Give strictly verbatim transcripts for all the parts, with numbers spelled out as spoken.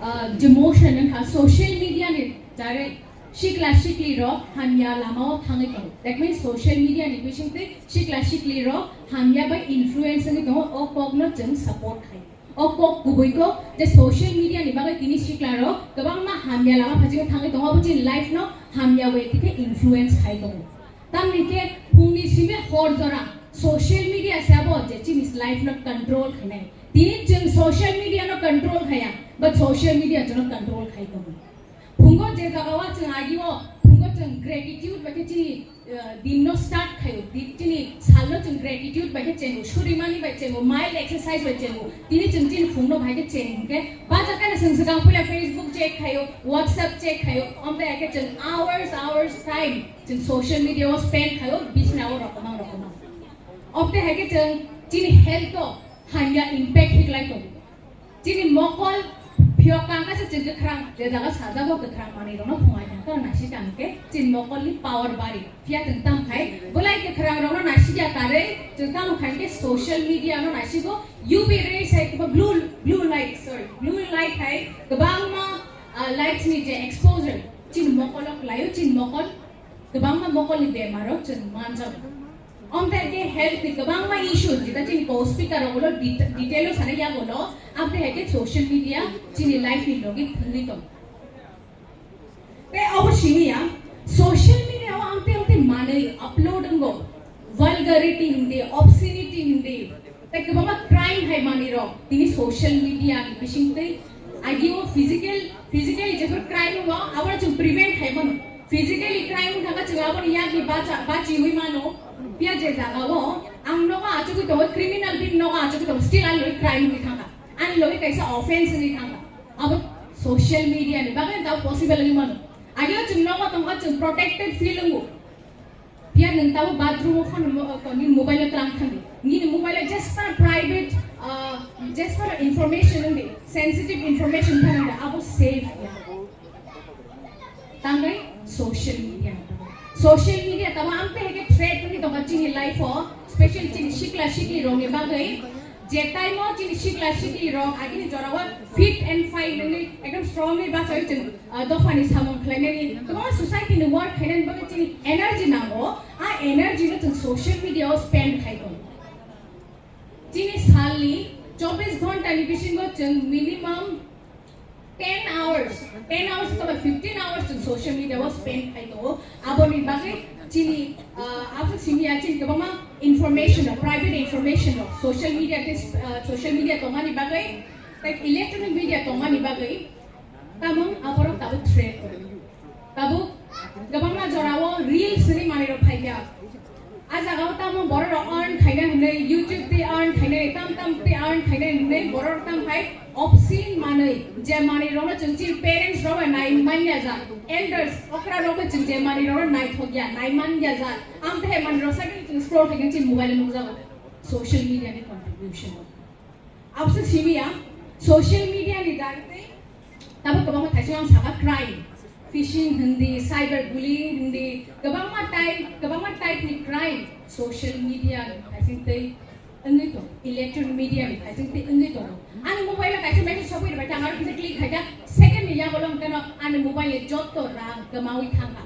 Ah, demotion wngkha social media ni jare sikla sikli rok hamya lama o thangwi tongo. That means social media ni bisingtwi sikla sikli rok hamya bai influence wngwi tongo, o kok no chwng support khai. O kok kubui kok je social media ni bagwi tini sikla rok kwbangma hamya lama phaijak thangwi tongo, abo chini life no hamya way thike influence khai tongo. Tamni khe phungni simi hor jora social media se abo je chini life no control khainai. Tini chwng social media no control khaya, but social media chwngno control khai tongo. Phungo je jaga o chwng agi o, phungo chwng gratitude bai khe chini, eh, din no start khayo, di-, chini sal no chwng gratitude bai khe chengo, surimani bai chengo, mild exercise bai chengo. Tini chwng chini phung no bai khe cheng hwnkhe, ba jaga no chwng swkang puila Facebook check khayo, WhatsApp check khayo, omte hai khe chwng hours, hours time chwng social media o spend khayo, bisna o rokomang rokomang. Omte hai khe chwng chini health o hamya impact hiklai tongo. Chini mokol phiyok kang kaisa chwng kwkhrang, je jaga sajak o kwkhrang manwi rokno phungai thang khe nasi tang khe chini mokol ni power bari. Phiya chwng tamo khai belai kwkhrang rokno nasi ya karwi chwng tamo khai khe social media no nasi go U V rays hai kwbang blue, blue light, sorry, blue light hai kwbangma, ah, lights ni je exposure chini mokol o kwlaio, chini mokol kwbangma mokol ni bemar o chwng manjago. Omte hai khe health ni kwbangma issue, jeta chini co speaker rok ulo deta-, detail o sanai yago lo, amte hai khe social media chini life ni logi thwngwi tongo. Tei obo simi ya, social media o amte amte manwi upload wngo, vulgarity hindi, obscenity hindi, tei kwbangma crime hai manwi rok tini social media ni bisingtwi agi o physical, physically jephru crime wngo, abo chwng prevent hai mano. Physically crime wngkha khe chwng aboni yakni bacha-, bachiwi mano. Phiya je jaga o ang nogo achugwi tongo, criminal being nogo achugwi tongo, still ani logi crime wngwi thangkha, ani logi kaisa offense wngwi thangkha. Abo social media ni bagwi tabo possible wngwi mano. Ageo chwng nogo tongkha, chwng protected feel wngo. Phiya nwng tabo bathroom o phano mo-, o, nini mobile o tlang thangdi. Nini mobile o just phano private, ah, just phano information wngdi, sensitive information phano wngdi, abo safe ya. Tangwi social media. Social media tabo amte hai khe threat wngwi tongkha chini life o, special chini sikla sikli rokni bagwi. Je time o chini sikla sikli rok agini jora o fit and fine wngwi ekdom strongly bachawi chwng, ah, dophani samung khlainani, kwbangma society ni work khainani bagwi chini energy nango. A energy no chwng social media o spend khai tongo. Chini salni chobbish ghonta ni bisingo chwng minimum ten hours, ten hours to fifteen hours chwng social media o spend khai tongo. Aboni bagwi chini, ah, abo simi ya chini kwbangma information rok, private information rok, social media tei, ah, social media tongmani bagwi, tei electronic media tongmani bagwi, tamung aborok tabuk threat tongo. Tabuk kwbangma jorao reels hinwi manwi rok phaikha. A jagao tamo borok rok earn khaina hinwi, YouTube tei earn khaina, tam tam tei earn khaina hinwi borok rok tam khai obscene manwi, je manwi rokno chwng chini parents rok bai nai manya jak, elders okra rok bai chwng je manwi rokno naithok ya, nai manya jak, amtwi hai manwi rok side chwng scroll khaikhe chini mobile nukjago social media ni contribution. Abose simi ya, social media ni dagwi tabo kwbangma thaising ang saka crime, phishing hindi, cyber bullying hindi, kwbangma type, kwbangma type ni crime social media ni thaising tei wngwi tongo, electronic media ni thaising tei wngwi tongo. Ani mobile o kaisa message sogwi rwbai tang, aro kisa click khaikha, second ni yago long keno ani mobile ni jotto rang kwmawi thangkha.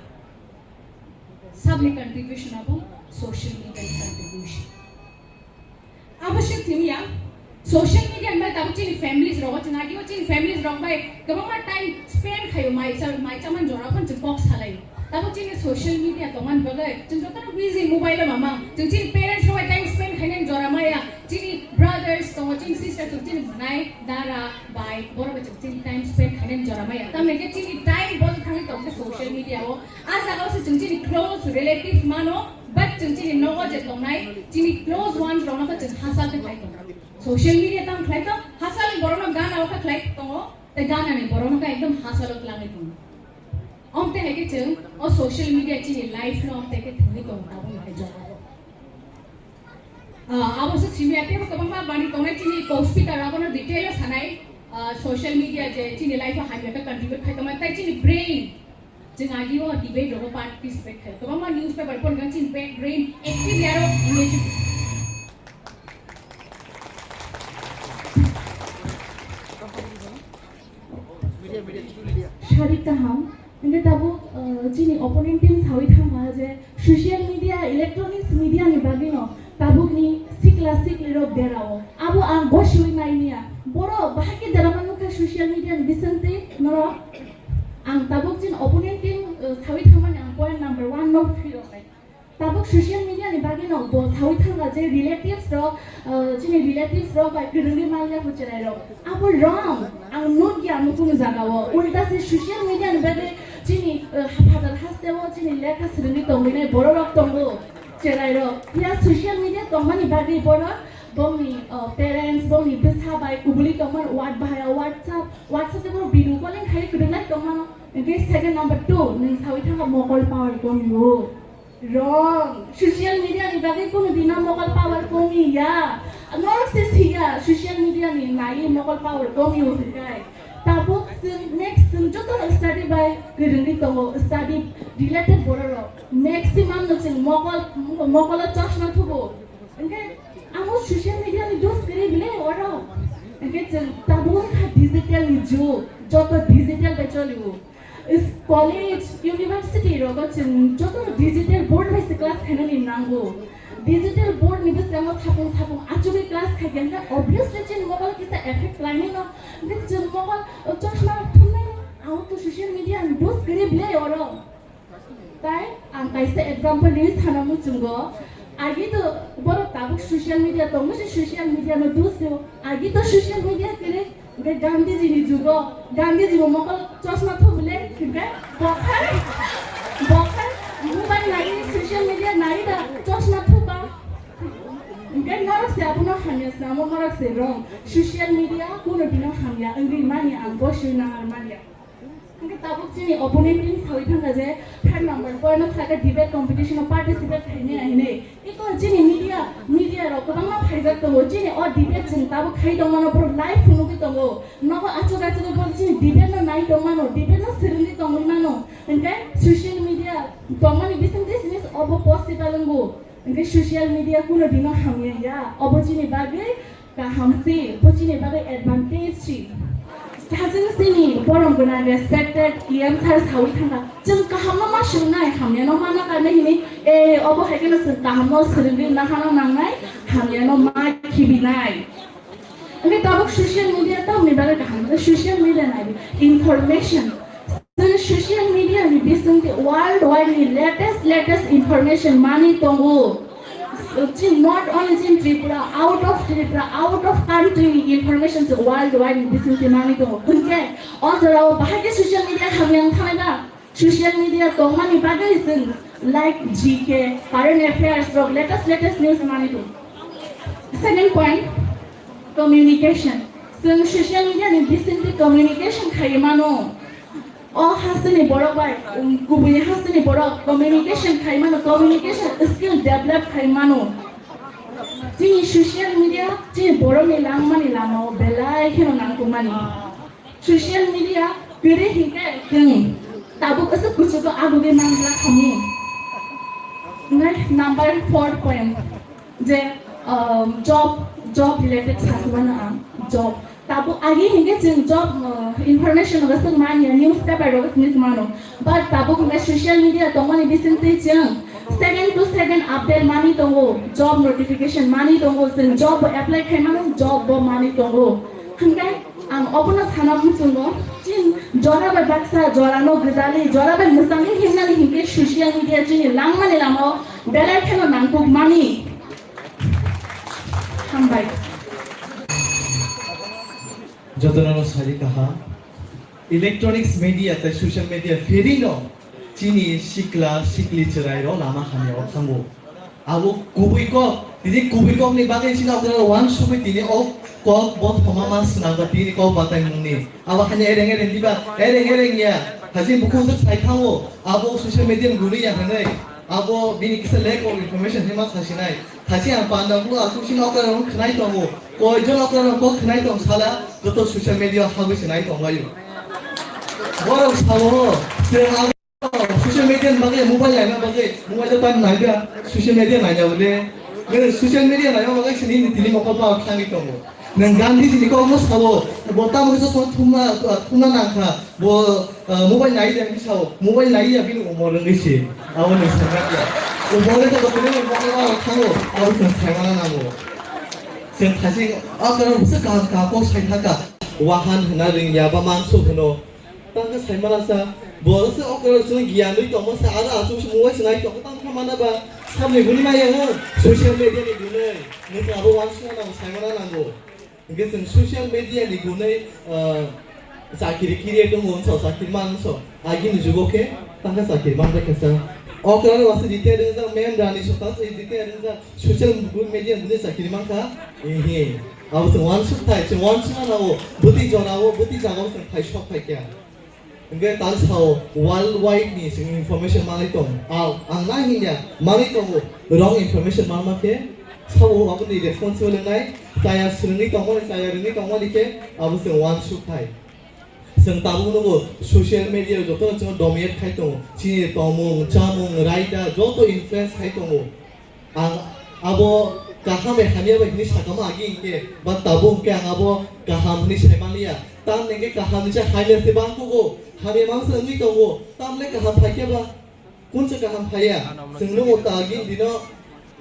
Sabni contribution abo social media ni contribution. Abo se thing ya, social media ni bai tabuk chini families rok, chwng agio chini families rok bai kwbangma time spend khaio, mai cha, mai chaman jora phano chwng kok salai. Tabuk chini social media tongmani bagwi chwng jotono busy mobile o mamang, chwng chini parents rok bai time spend khainani jora maya, chini brothers tongo, chini sisters tongo, chini bwnai, dara, bai, borok bai chwng chini time spend khainani jora maya. Tamni khe chini time bo thangwi tongkhe social media o. A jaga o se chwng chini close relatives mano, but chwng chini nogo je tongnai, chini close ones rokno khe chwng hachal khe khlai tongo. Social media tamo khlai tong, hachal ni borokno gana o khe khlai tongo, tei gana ni borokno khe ekdom hachal o twlangwi tongo. Omte hai khe chwng o social media chini life no omte khe thwngwi tongo tabuk hai jaga o. Ah, abo se simi ate bo kwbangma bani tongnai chini co-speaker abono detail o sanai, ah, social media je chini life o hamya khe contribute khai tongma tei chini brain. Chwng agi o debate rogo participate khai. Kwbangma newspaper pon kha chini brain active yaro imagine. Sarik kaham. Hingke tabuk, uh, chini opponent team sawi thangkha je social media, electronics media ni bagwi no tabuk ni sikla sikli rok derao. Abo ang gosiwi nainiya. Borok bahai khe derama nukha social media ni bisingtwi norok. Ang tabuk chini opponent team, uh, sawi thangmani ang point number one no phirok nai. Tabuk social media ni bagwi no bo sawi thangkha je relatives rok, uh, chini relatives rok bai kwrwngwi manya hucherai rok. Abo wrong. Ang nukya amo kunu jagao. Ulta se social media ni bagwi chini, uh, phatar hasteo chini lekha swrwngwi tongwinai borok rok tongo. Cherai rok. Ya social media tongmani bagwi borok bongni, uh, parents, bongni bwsa bai kubuli tongmani word bahaya WhatsApp, WhatsApp tei borok video calling khai kwrwngnai tongmano. Hingke second number two, nwng sawi thangkha mokol power komio. Wrong. Social media ni bagwi kunu dino mokol power komi ya. Norok se siya social media ni nai mokol power komi o hwnkhe. Tabuk chwng next chwng joto no study bai kwrwngwi tongo, study related borok rok. Maximum no chwng mokol, mokolo chosma thugo. Hwnkhe amo social media ni dos kwrwi bile oro. Hwnkhe chwng tabuk wngkha digital ni jug, joto digital bai cholio. Is-, college, university rogo chwng joto digital board bai se class khainani nango. Digital board ni bwskango sapung sapung achugwi class khaikha, hwnkhe obviously chini mobile kisa effect khlainai no. Hwnkhe chwng mobile, o, chosma thumnai no. Ang to social media ni dos kwrwi bile oro. Tai ang kaisa example ni sana muchungo. Agi to borok tabuk social media tongmo se social media no dos do. Agi to social media kwrwi. Hingke Gandhiji ni jugo, Gandhiji bo mokol chosma thubile, hingke bokhai, bokhai mobile nai, social media nai da chosma thuba. Hingke norok se abono hamya se, amo norok se wrong. Social media kuno dino hamya wngwi mani ang bo sui nahar manya. Hingke tabuk chini opponent team sawi thangkha je third number point no thaka debate competition o participate khainai hinwi. Iko chini media, media rok kwbangma phaijak tongo. Chini o debate chwng tabuk khai tongmano, borok live phunugwi tongo. Nogo achuk achuk bo chini debate no nai tongmano, debate no swrwngwi tongwi mano. Hwnkhe social media tongmani bisingtwi sini obo possible wngo. Hwnkhe social media kuno dino hamya ya. Obo chini bagwi kaham si, bo chini bagwi advantage si. Hachwng sini borom gwnang respected E M sir sawi thangkha. Chwng kahamno ma swrwngnai, hamyano ma nakarnai hini, e, obo hai kheno chwng kahamno swrwngwi nahano nangnai, hamyano ma khibinai. Hwnkhe tabuk social media tamni bagwi kaham, social media nai, information. Chwng social media ni bisingtwi world wide ni latest, latest information manwi tongo. Chini not only chini Tripura, out of Tripura, out of country ni information se world wide ni bisingtwi manwi tongo. Hwnkhe o jorao bahai khe social media hamya wng thanai ba? Social media tongmani bagwi chwng like G K, current affairs rok, latest, latest news manwi tongo. Second point, communication. Chwng social media ni bisingtwi communication khaiwi mano. O hasteni borok bai, um, kubui hasteni borok communication khai mano, communication skill develop khai mano. Chini social media chini borokni langmani lamao belai kheno nangkukmani. Social media kwrwi hinkhe chwng tabuk aswk kuchugo agugwi manglak khamu. Hwnkhe number four point. Je, um, job, job related sasubano ang, job. Tabuk agi hinkhe chwng job, uh, information rok swk manya, newspaper rok swk mano. But tabuk hinkhe social media tongmani bisingtwi chwng second to second update manwi tongo, job notification manwi tongo, chwng job bo apply khai mano, job bo manwi tongo. Hinkhe ang obono sana muchungo, chini jora bai baksa, jora no gwdali, jora bai mwchangwi himnani hinkhe social media chini langmani lamao belai kheno nangkukmani. Hambai. Jotono sari kaham. Electronics media tei social media phirino chini sikla sikli chwrairok lama hamyao thango. Abo kubui kok, tini kubui kokni bagwi chini okra wansugwi tini o kok bo thoma ma swnamjak tini kok bataimungni. Abo haino ereng ereng diba, ereng ereng ya. Haji bukhuk swk sai thango, abo social media ni gwnwi ya hwnwi. Abo bini kisa lack of information hinma sasinai. Thasi ang panda ulo aswk sino okra rok khnai tongo. Koi jon okra rok kok khnai tong sala, joto social media habwi se nai tong laio. Borok sao, chwng abo social media ni bagwi, mobile naina bagwi, mobile o time naiga, social media naina bole. Gere social media naina bagwi sini ni tini mokol pa thangwi tongo. Nwng Gandhiji ni kokno sao, bo tamo kisa song thumna, thumna nangkha, bo, ah, mobile nai de hinwi sao, mobile nai ya bini umor wngwi se, abo nwng sakha khe. Umor wngkha bo tini umor wngkha thango, abo chwng saimana nango. Chwng khasi, ah, karon bwswk kaham kaham kok sai thangkha. Wahan hwnna ringya ba mangso hwno. Tangkhe saimana sa, bo se okra se giyanwi tongma sa, aro asuk se mobile se nai tongkha, tangkha mana ba, samni guni maya ho, social media ni guni, nukha abo wansukna nango, saimana nango. Hingke chwng social media ni guni, ah, chakiri kiriya tongo, wngsa chakiri man wngsa, agini jugo khe, tangkha chakiri man bai kha sa. Okra no wasa jite ringjak, mem rani sota jite ringjak, social media ni guni chakiri man kha, ehe. Abo chwng wansuk thai, chwng wansukna nango, bwtwi jora o, bwtwi jaga o chwng thai sok thai kha. Hingke tal sao worldwide ni chwng information manwi tong. Al, ang na hinya, manwi tongo, wrong information manma khe, sao aboni responsible wngnai, chaya swrwngwi tongmani, chaya rwngwi tongmani khe, abo chwng wansuk thai. Chwng tabuk nugo social media jotono chwng dominate khai tongo. Chini tongmung, chamung, raida joto influence khai tongo. Ang abo kaham bai hamya bai hinwi sakama agi hingke, ba tabuk hingke ang abo kaham hinwi saimaliya. Tamni hingke kaham ni se hamya se bangkugo, hamya mangsa wngwi tongo, tamle kaham phaikhe ba? Kunsa kaham phaiya? Chwng nugo ta agini dino,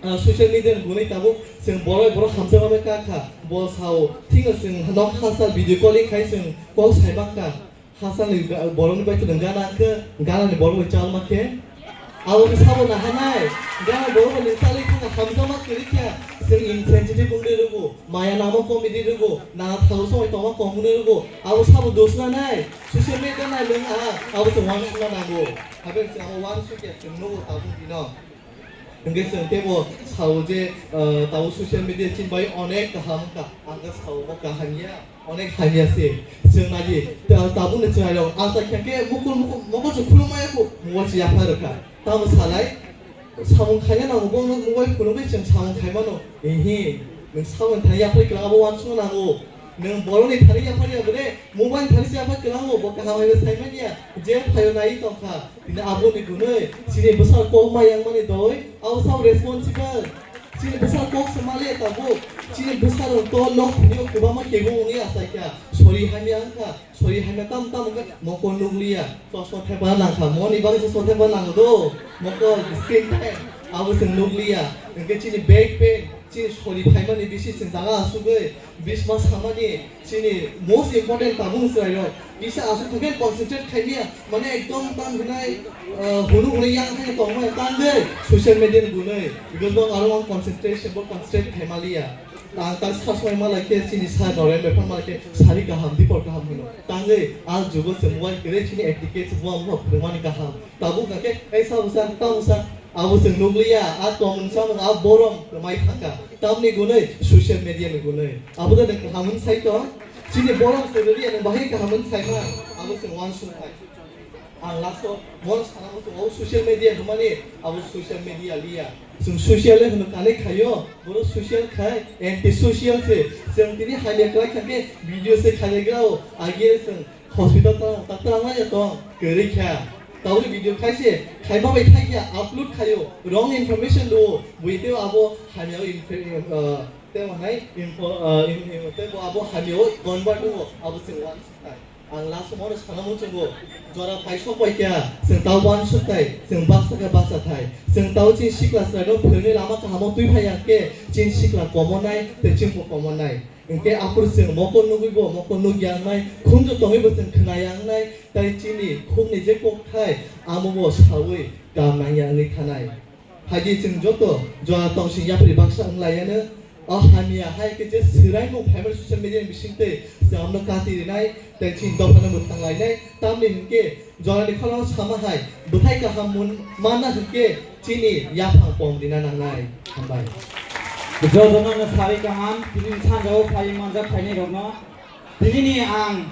ah, social media ni gwnwi tabuk chwng borok borok hamjakma bai kakha, bo sao, thikno chwng nok hasa video calling khai chwng kok sai mankha. Hachal ni ga-, borok ni bai khwdwng gana khe, gana ni borok bai chalma khe. Abo khe sabo nahanai, gana borok bai nwng chalwi thangkha hamjakma kwrwi khe, chwng insensitive wngwi rwgo, maya namo comedy rwgo, nana thalo songwi tongma kom wngwi rwgo, abo sabo dos nanai, social media nai nwng a, abo chwng wansukna nango. Haikhe chwng abo wansuk ya chwng nugo tabuk dino. Hingke chwng teibo sao je, ah, tabuk social media chini bai onek kaham wngkha, ang khe sao bo kaham ya, onek hamya se. Chwng nai di, ta-, tabukni chwrairok, ang sa khe mokol, mokol, mokol se khulumaya kho, mobile se yaphar rwkha. Tamo salai, samung khaina nango, bo mobile khulumwi chwng samung khaimano. Ehe, nwng samung thani yaphar kwlwng abo wansukna nango. Nwng borokni thani yaphar ya bre, mobile thani se yaphar kwlwng bo kaham hai sai manya, je phaio nai tongkha. Tini aboni gwnwi chini bwsal kok ma yang mani doi, abo sao responsible. Chini bwsal kok se maliya tabuk. Chini bwsal rok to nok thani o kwbangma kebo wngwi achaikha. Sori hamya wngkha, sori hamya tam tam wngkha, mokol nukliya. Chosma thepha nangkha, moni bagwi chosma thepha nango do. Mokol screen time, abo chwng nukliya. Hwnkhe chini back pain, chini sori phaimani bisi chwng jaga asugwi, bisma samani, chini most important tabuk chwrairok kisa aswk thangkhe concentrate khaimaya, mane ekdom tang hinai, ah, hunu hunu yang hai tongmaya tangwi social media ni bunui, because bo aro ang concentration bo concentrate khaimaliya. Ang ta sa soi malai khe chini sa Noren Befan malai khe sari kaham, dipor kaham hino. Tangwi ang jugo se mobile kwrwi chini etiquette se buang buang phwrwngmani kaham. Tabuk kha khe, ei sa bwsa, ta bwsa, abo chwng nukliya, a tongmung chamung, a borom kwmai thangkha. Tamni gunui, social media ni gunui. Abo da nwng kaham hwn sai tong? Chini borom se rwliya, nwng bahai kaham hwn sai ma? Abo chwng uansuk thai. Ang last o, mon sana mo chwng o social media hwnmani, abo social media liya. Chwng social le hwno kanwi khaio, boro social khai, anti social se. Chwng tini hamya kwlai kha khe video se khaijak o, age chwng hospital tang, doctor ang ya tong, kwrwi kha. Tabuk video khai se, khaima bai khai ya, upload khaio, wrong information do, bui teo abo hamya o inf-, uh, teo hai info, uh, in-, in-, teo abo hamya o convert do, abo chwng uansuk thai. Ang last o mono sana muchungo, jora phai sok bai kha, chwng tao uansuk thai, chwng baksa khe baksa thai, chwng tao chini sikla chwrai no phwrwngwi lama kaham o twi phai ya khe, chini sikla komo nai, tei chwng bo komo nai. Hwnkhe aphuru chwng mokol nugwi bo mokol nukya wngnai, khunju tongwi bo chwng khwnaya wngnai, tei chini khukni je kokthai amo bo saui kam nangya wngwi thanai. Phaidi chwng joto jora tongsing yapri baksa wng laiya no, o hamya hai khe je swraimung phaimani social media ni bisingtwi chwng amno kati rinai, tei chini dophano mwthang lainai, tamni hwnkhe Jorani khorang sama hai, bwthai kaham mun manna hwnkhe chini yaphang pom rina nangnai. Hambai. Jotono no sari kaham, tini sanjao phai manjak phainai rokno. Tini ni ang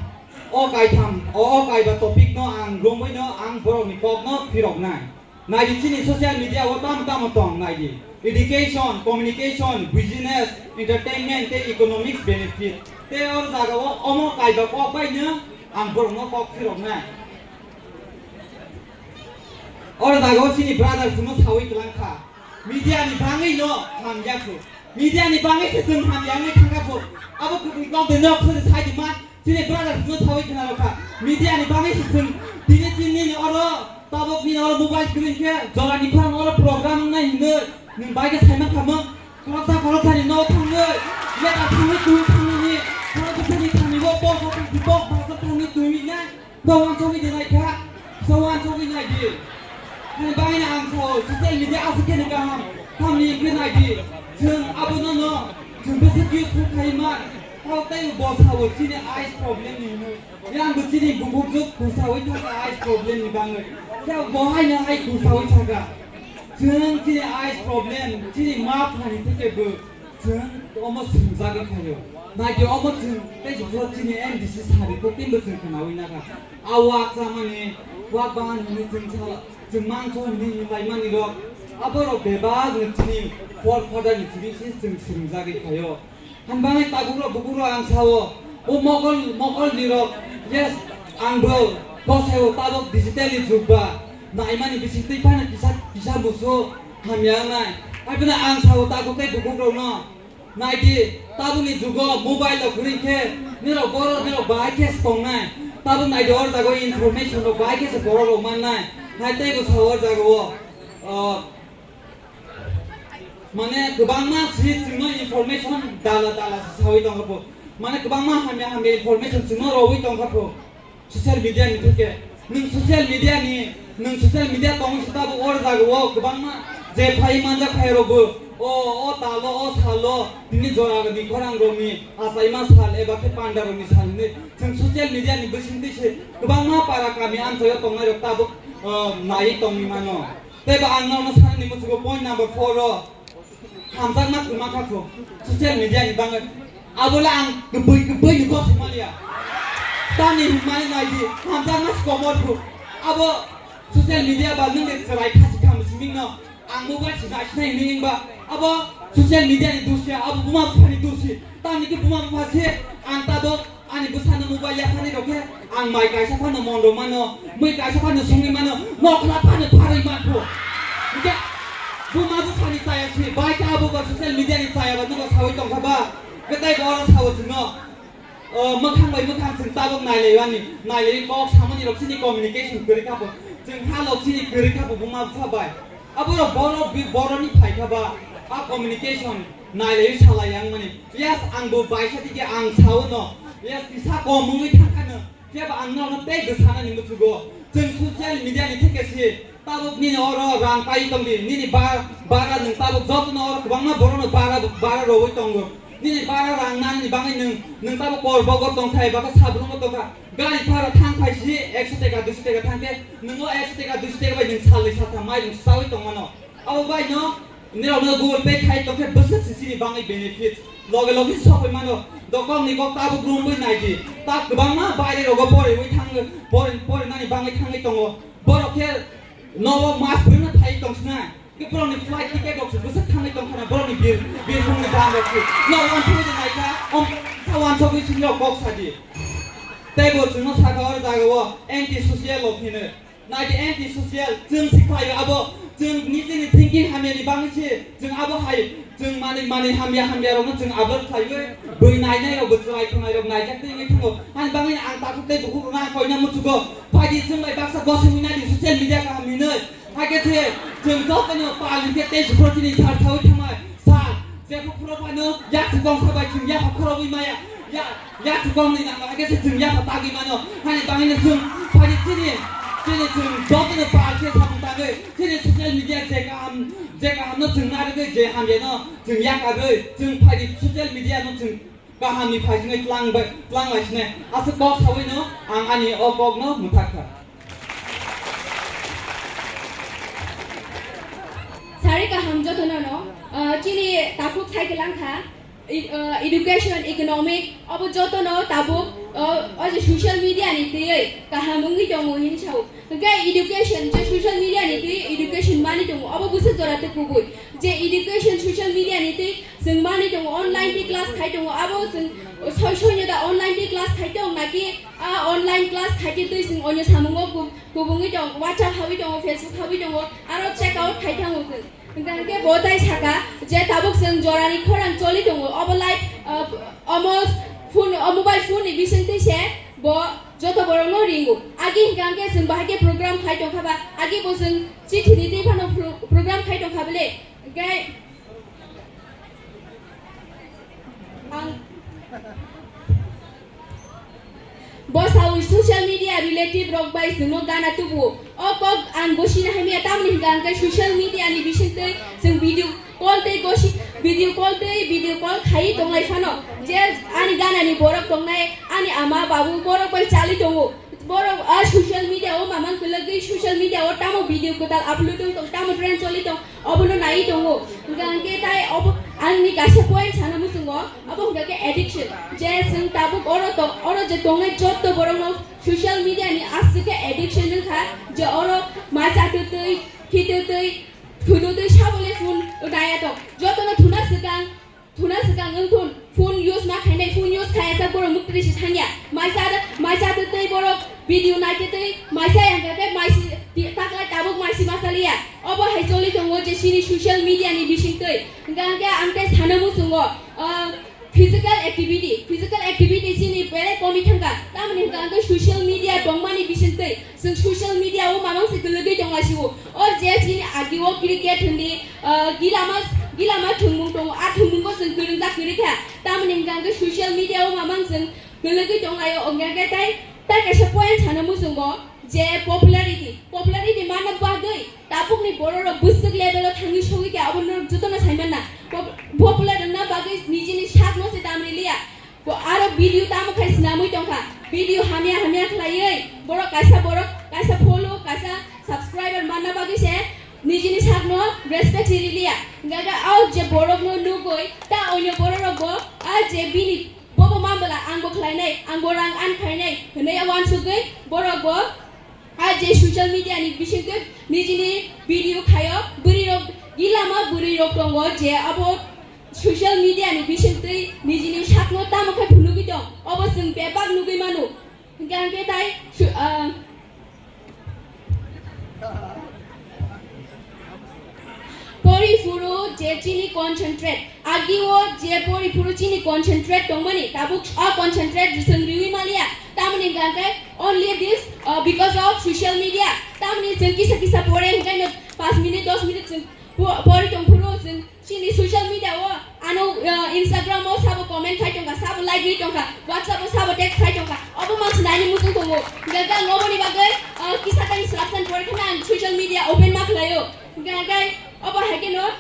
o kaitham, o, o kaiba topic no ang romwi no ang borok ni kok no phirok nai. Nai di chini social media o tamo tamo tong nai di. Education, communication, business, entertainment tei economics benefit. Tei o jaga o omo kaiba kok bai no ang borok no kok phirok nai. Oro jaga o chini brother phano sawi twlang kha. Media ni bangwi no hamya kho. Media ni bangwi se chwng hamya wngwi thangkha bo. Abo kwrwi kok de nok sori sai di ma. Chini brother no sawi khna rokha. Media ni bangwi se chwng tini tini ni oro tabok ni oro mobile screen khe jora ni phang oro program nai hinwi nwng bai khe sai man kha mo. Khoroksa khoroksani no thangwi, letter thangwi twi thangwi ni, khoroksa thangwi thangwi bo, bo bo thangwi bo, bo bo thangwi twi nai, so wan sogwi di nai kha, so wan sogwi nai di. Ani bangni ang sao, social media aswk khe ni kaham, tamni hwnkhe nai di. Chwng abono no, chwng bwswk useful khai man, tao tei bo sao chini eyes problem ni hwnwi. Yang bo chini bukhuk juk kusawi thangkha eyes problem ni bangwi. Yang bo haino hai kusawi thangkha. Chwng chini eyes problem, chini ma thani theke bo chwng omo swngjagwi phaio. Naidi omo chwng tei jora chini M D C sari ko tinbo chwng khnawi nakha. A wak chamani, wak bahan hwnwi chwng sa, chwng mangso hwnwi hinlai mani rok. Aborok bebak ni chini forefather ni chini si chwng swngjagwi phaio. Hwnbangwi tabukrok bukukrok ang sao, o mokol, mokol nirok, yes, ang bo kosaio tabok digital ni jug ba, naimani bising twi phano kisa, kisa musu hamya wngnai. Haibeno ang sao tabuk tei bukukrokno, naidi, tabukni jugo mobile rok kwrwi khe, nirok borok, nirok bahai khe se tongnai. Tabuk naidi, o jaga o information rok bahai khe se borok rok mannai. Nai tei bo sao o jaga o, ah, Mane kwbangma si chwngno information dala dala se sawi tongkha pho. Mane kwbangma hamya hamya information chwngno rowi tongkha pho. Social media ni theke. Nwng social media ni, nwng social media tong se tabuk or jaga o kwbangma je phai manjak phai rok bo. O, o talo, o salo, tini jora ni khorang rok ni achaima sal eba khe panda rok ni sal ni. Chwng social media ni bising twi se kwbangma para kami amchaio tongnai rok tabuk, o, naiwi tongwi mano. Tei ba ang norokno sanani muchungo point number four o hamjakma kwma kha kho social media ni bagwi. Abo le ang kwbwi kwbwi ni kok se maliya. Tamni hinmani nai di hamjakma se komor kho. Abo social media ba nwng de chwrai kha si kham simi no ang mobile se nai sinai hinwi wng ba abo social media ni doshi abo buma bupha ni doshi. Tamni khe buma bupha se ang tabok Ani bwsano mobile yaphani rok khe ang mai kaisa phano mon rw mano, mui kaisa phano sungwi mano, nokhla phano pharwi man pho. Hwnkhe buma buphani chaya si, bai khe abo ba social media ni chaya ba nugo sawi tongkha ba, hwnkhe tei bo oro sao chwngno, o, mwkhang bai mwkhang chwng tabuk nailaimani, nailawi kok samani rok chini communication kwrwi kha pho, chwng ha lok chini kwrwi kha pho buma bupha bai. Aborok borok bi-, borokni phaikha ba, a communication nailaiwi salai yang mani. Yes, ang bo baisa tike ang sao no. Yes, kisa kom wngwi thangkha no. Phiya ba ang nono tei bwsana ni muchugo. Chwng social media ni theke si, tabuk nini oro rang kai tong di. Nini ba-, bara nwng tabuk joto no oro kwbangma borok no bara, bara rogwi tongo. Nini bara rang nani bagwi nwng, nwng tabuk kor bogo tongthai, baka sabrungo tongkha. Gari bhara thang phai si ekso teka, duiso teka thang khe, nwng o ekso teka, duiso teka bai nwng salni satham mai nwng sawi tong mano. Abo bai no, nirok no Google Pay khai tong khe bwswk si chini bagwi benefit. Loge loge sokoi mano. Dokong ni kok tabuk rwngwi nai di. Ta kwbangma baire rogo poriwi thang, pori, pori nani bagwi thangwi tongo. Borok khe nogo mas bwrwino phai tong sina. Khe borokni flight ticket rok se bwswk thangwi tong khana borokni bir, birsongni dam rok se. No wansugwi de naikha, om, ta wansugwi sini rok kok sadi. Tei bo chwngno sakha o jaga o anti social rok hino. Naidi anti social, chwng si khlaio abo, chwng nijini thinking hamya ni bagwi se, chwng abo hai, chwng manwi manwi hamya hamya rokno chwng upload khlaiwi, bui nainai rok, bo chwrai khwnai rok naijak twi wngwi thango. Ani bagwi ang takhuk tei bukhuk rokno ang koina muchugo. Phaidi chwng bai baksa gosongwi naidi social media kaham hinwi. Hakhe se chwng jotono pal hinkhe tei se prochini sar sawi thangnai sal. Jepho phuro phano yak se kongsa bai chwng yapha khorogwi maya. Ya, yak se kongni nang hakhe se chwng yapha tagwi mano. Hani bangino chwng phani chini, chini chwng jotono pal se samung tangwi. Chini social media je kaham, je kahamno chwng narwgwi je hamyano chwng yakarwi. Chwng phani social media no chwng Kaham ni phai sinai tlang bai, tlang lai sinai. Aswk kok sawi no ang ani o kok no mwthak kha. Sari kaham jotono no, ah, chini takhuk sai kwlang kha. E-, ah, education, economic, abo jotono tabuk, ah, o je social media ni twiwi kaham wngwi tongo hin sao. Hwnkhe education je social media ni twi education mani tongo, obo bwswk jora tei kubui. Je education social media ni twi chwng manwi tongo, online twi class khai tongo, abo chwng soi soi no da online twi class khai tong naki a online class khai twi chwng onyo samungo ku-, kubungwi tong, WhatsApp hawi tongo, Facebook hawi tongo, aro check out khai thango chwng. Hwnkhe bo tai saka je tabuk chwng jorani khorang choli tongo, obo life, ah, omo phone, o mobile phone ni bising twi se bo joto borok no ringo. Agi hwnkhe chwng bahai khe program khai tongkha ba, agi bo chwng chithi ni twi phano pro-, program khai tongkha bele. Hwnkhe ang bo sawi social media relative rok bai chwngno gana tubuo. O kok ang gosina hamya, tamni hwnkha hwnkhe social media ni bisingtwi chwng video call tei gosi, video call tei video call khai tonglai phano je ani gana ni borok tongnai, ani ama babu borok bai chali tongo. Borok a social media o mamang kwlwgwi social media o tamo video kwtal upload wng tong, tamo trend choli tong, obono nai tongo. Hwnkha hwnkhe tai obo ani kaisa point sana muchungo, obo hwnkha khe addiction. Je chwng tabuk oro to, oro je tongnai jotto borokno social media ni aswk khe addiction wngkha, je oro ma chatwtwi, khitwtwi, thunutwi sabole phone naya tong. Jotono thuna swkang, Thuna swkang wng thun, phone use ma khainai, phone use khaya sak borok muktwi se thangya. Maisa, maisa twi twi borok video naitwi twi, maisa yang khe maisi ti-, taklai tabuk maisi ma chaliya. Obo hai choli tongo je chini social media ni bisingtwi. Hwnkha hwnkhe ang tei sana muchungo, ah, physical activity, physical activity chini belai komi thangkha. Tamoni hwnkha hwnkhe social media tongmani bisingtwi. Chwng social media o mamang se kwlwgwi tonglaisio. O je chini agi o cricket hindi, ah, gilama, gilama thwngmung tongo, a thwngmungo chwng kwrwngjak kwrwi kha. Tamoni hwnkha hwnkhe social media o mamang chwng kwlwgwi tonglaio, hwnkha khe tai, tai kaisa point sana muchungo je popularity. Popularity manna bagwi tabukni bororok bwswk level o thangwi sogwi kha, abo norok jotono sai manna. Pop-, popular wngna bagwi nijini sakno se tamni liya. Bo aro video tamo khai swnamwi tongkha. Video hamya hamya khlaiwi borok kaisa borok kaisa follow, kaisa subscriber manna bagwi se nijini sakno respect riliya. Hwnkha khe o je borokno nugwi ta onyo bororokbo a je bini bobo mambla angbo khlainai, angbo rang earn khainai hwnwi uansugwi borokbo a je social media ni bisingtwi nijini video khaio, bwrwirok gilama bwrwirok tongo je abo social media ni bisingtwi nijini sakno tamo khe phunugwi tong, obo chwng bebak nugwi mano. Hwnkhe hwnkhe tai su-, ah, pori phuru je chini concentrate, agi o je pori phuru chini concentrate tongmani, tabuk a concentrate chwng riwi maliya, tamoni hwnkhe only this, ah, because of social media, tamoni chwng kisa kisa pore hwnkhe no panch minute, dos minute chwng po-, pori tongphuru chwng chini social media o ano, ah, Instagram o sabo comment khai tongkha, sabo like ri tongkha, WhatsApp o sabo text khai tongkha, obo mansi naini muchung tongo. Hwnkhe ang oboni bagwi, ah, kisa tani swrapsan pore kheno ang social media open ma khlaio. Hwnkhe obo hai kheno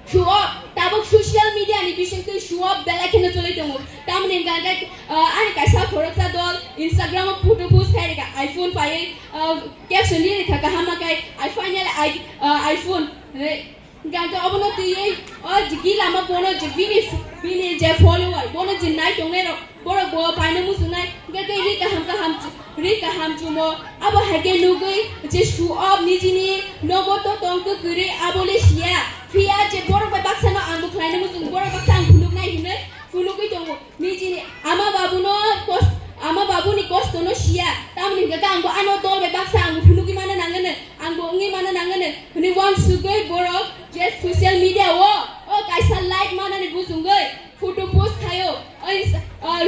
show off, tabuk social media ni bisingtwi show off belai kheno choli tongo. Tamoni hwnkhe, ah, ani kaisa khoroksa dol Instagram o photo post khai rikha, iPhone paiwi, ah, caption ri rikha kaham ma khai, "I finally I, ah, iPhone." Hwnkhe hwnkhe obono twiwi o je gilama bono je bini, bini je follower, bono je nai tongnai rok, borok bo paina muchungnai, hwnkhe tei ri kaham kaham chu-, ri kaham chumo. Abo hai khe nugwi je show off nijini nogo to tong kwrwi abo le siya. Phiya je borok bai baksa no ang bo khlaina muchung, borok baksa ang phunuknai hinwi phunugwi tongo. Nijini ama babuno kos-, ama babuni kosto no siya. Tamoni hwnkhe ang bo ano dol bai baksa ang bo phunugwi mana nangani, ang bo wngwi mana nangani hwnwi uansugwi borok je social media o, o kaisa like manani bujungwi photo post khaio. Oi, ah,